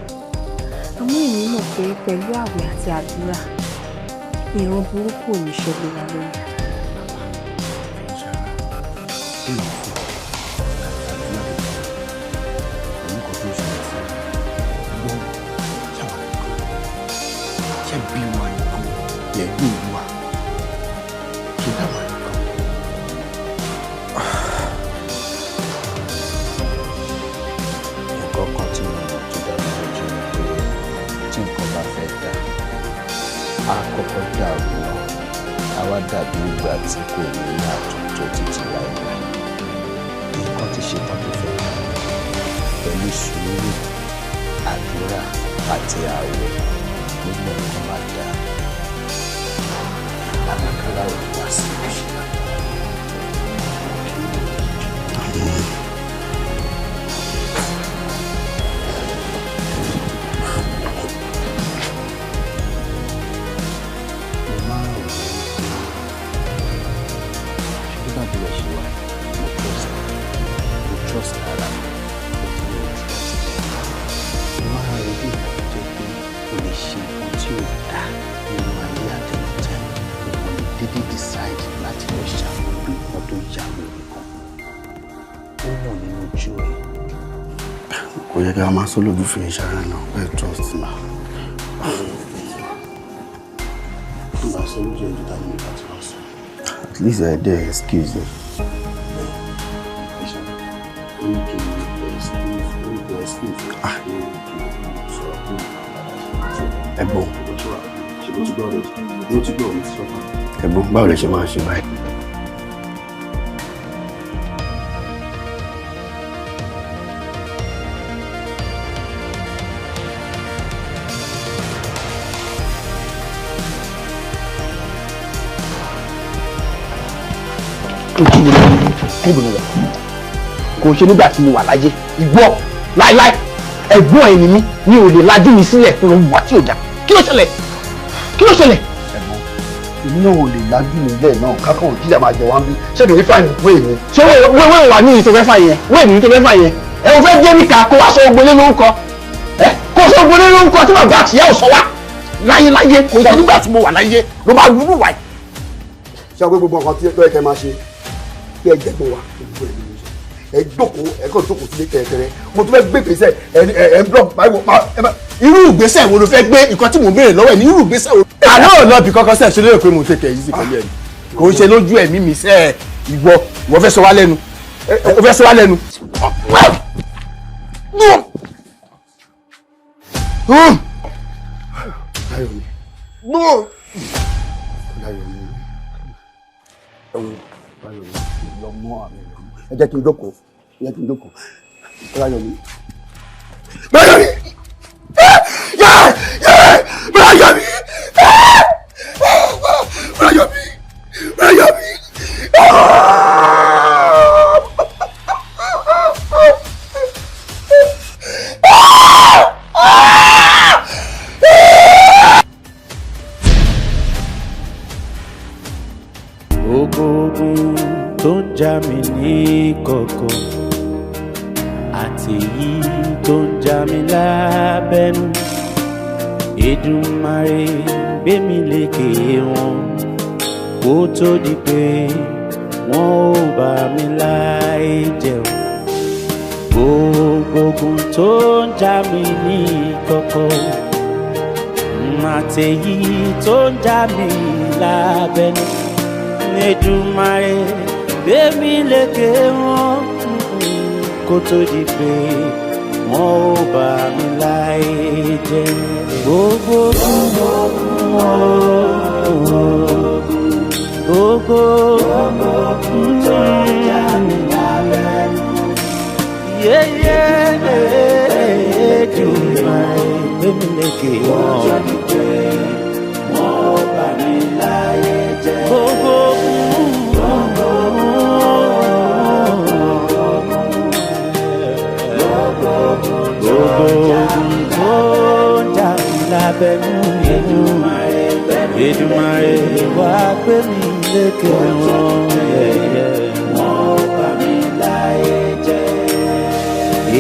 àmọ́ èmi mọ̀ pé pẹ̀lú àwẹ̀ àti àdúrà, ìran burúkú ò ní ṣẹlẹ̀ wa lórí. Nǹkan kan tí mo mọ̀ tó dá mi lójú ni pé tí nǹkan bá fẹ́ dà, á kọ́kọ́ dàrú náà, á wá dàbí ìgbà tí kò ní àtúntò títí láéláé. Nǹkan ti ṣetán tó fẹ́ dà, pẹ̀lú sùúrù, àdúrà àti ààwẹ̀, gbogbo nǹkan máa dà. Àlàkálà ò ní wá sí ìṣẹ́. Mo máa ń rò ó pé ṣé bí bàbá ṣe wà, mo trust, mo trust ara mi, mo ti ní trust. Mo máa ń rí bí ìgbà tó jẹ́ pé o lè ṣe nǹkan tí ò dáa nínú ayé àtẹnudẹ, o kò lè dédé decide láti lọ ṣàmúlò nǹkan tó yà wèrè kan. Ó hàn nínú ojú ẹ. Kò yẹ kí a máa sọ lójú Fèyíṣará náà, bẹ́ẹ̀ trust ma. Tó bá sọ lójú ẹjọ́ ta ni mi bá ti wá sọ. At least I dey excuse me. Ó ní kí n excuse, ó ní kí explain fún ẹ pé kí o sọ̀rọ̀ fún ẹ̀gbọ́n. Ṣe ló ti gbọ́ rẹ̀ ló ti gbọ́ mi ti sọ fún ẹ. Ẹ̀gbọ́n, báwo lẹ ṣe máa ṣe báyìí? Níbo ni wà? Kò ṣe nígbà tí mo wà láyé ìwọ láíláí ẹ̀gbọ́n ẹ̀ ni mí, mi ò lè lajú mi sílẹ̀ fún ohun wà tí ò dá. Kí ló ṣẹlẹ̀? Kí ló ṣẹlẹ̀? Ẹ̀gbọ́n, èmi náà ò lè lajú mi lẹ̀ náà kákan òjìlá máa jẹ wá ń bí. Ṣé kìí fà ní wéè mi? Ṣé wéè wà ní ìtò fẹ́ fà yẹn? Wéè ní ìtò fẹ́ fà yẹn? Ẹ o fẹ́ dé níka kó wá sọ ogbólé lórúkọ. Ẹ kó sọ ogbólé lórúkọ tí bàbá àtìyá ò sọ wá. Láyé láyé kò ṣe nígbà tí mo wà láyé ló máa wúlò wáyé. Ṣé o pé gbogbo nǹkan tí ó yẹ kẹ́ máa ṣe bí ẹ jẹ̀gbọ́n wa gbogbo ẹ̀ ni mo sọ. Ẹ jókòó, ẹ kàn jókòó sílé kẹ̀kẹ́rẹ́. Mo tún fẹ́ gbé ìgbésẹ̀ ẹ ẹ ń blọ̀ báyìí wò. Irú ìgbésẹ̀ wo ló fẹ́ gbé? Nǹkan tí mò ń béèrè lọ́wọ́ ẹ̀ ní irú ìgbésẹ̀ wo. Àná ò lọ bí kankan sẹ́ẹ̀ ṣe lérò pé mo tẹ̀kẹ̀ yìí sí pẹ̀lú ẹ̀ kò ń ṣe lójú ẹ̀mí mi sẹ́ẹ̀. Ìwọ ìwọ fẹ́ sọ wá lẹ́nu, o fẹ́ sọ wá lẹ́nu. Láyọ̀mí. Láyọ̀mí. Ẹ̀wọ̀n Láyọ̀mí lọ mọ́ àmì ìlú. Ẹ jẹ́ kí n jókòó. Ẹ jẹ́ kí n jókòó. Láyọ̀mí. Láyọ̀mí. Yẹ́ yẹ́ Láyọ̀mí. Láyọ̀mí. Láyọ̀mí. Ogun tó ń jà mí ní kọ̀kọ̀ àti èyí tó ń jà mí lábẹ́nú, Èdùmàrè gbé mi lékè wọn kó tó di pé wọn ò bá mi láì jẹun. Gbogbo ogun tó ń jà mí ní kọ̀kọ̀ àti èyí tó ń jà mí lábẹ́nú, Èdùmàrè gbé mi lékè wọn kó tó di pé wọn ò bá mi láyé jẹ́. Gbogbo gbogbo tó ń jà mí lábẹ́nú, yéyé Èdùmàrè gbé mi lékè wọn kó tó di pé wọn ò bá mi láyé jẹ́. Gbogbo. Lábẹ́nú Èdùmàrè wá gbé mi lékè wọn. Wọ́n bà mí láyé jẹ́.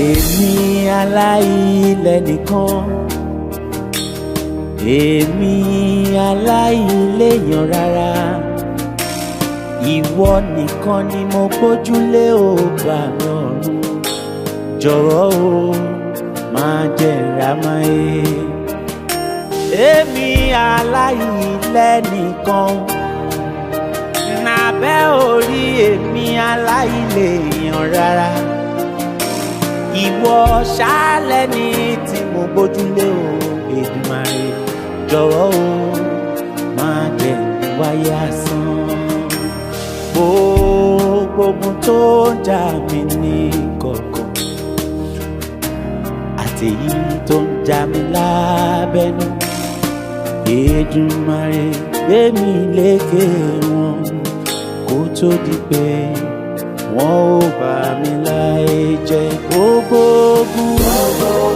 Èmi aláìlẹ́nìkan, èmi aláìléèyàn rárá. Ìwọ nìkan ni mo gbójúlé o, bà mí ọ̀run. Jọ̀wọ́ o, máa jẹ́ ìrámáyé. Èmi aláìlẹ́nìkan, nàbẹ́ orí èmi aláìléèyàn rárá. Ìwọ ṣálẹ́ni tí mo gbójúlé o, Èdùmàrè jọ̀wọ́ o, máa jẹ́ wáyé asán. Gbogbo ogun tó ń jà mí ní kọ̀kọ̀ àti èyí tó ń jà mí lábẹ́nú, Èdùmàrè gbé mi lékè wọn kó tó di pé wọn ò bá mi láyé jẹ́. Gbogbo ogun.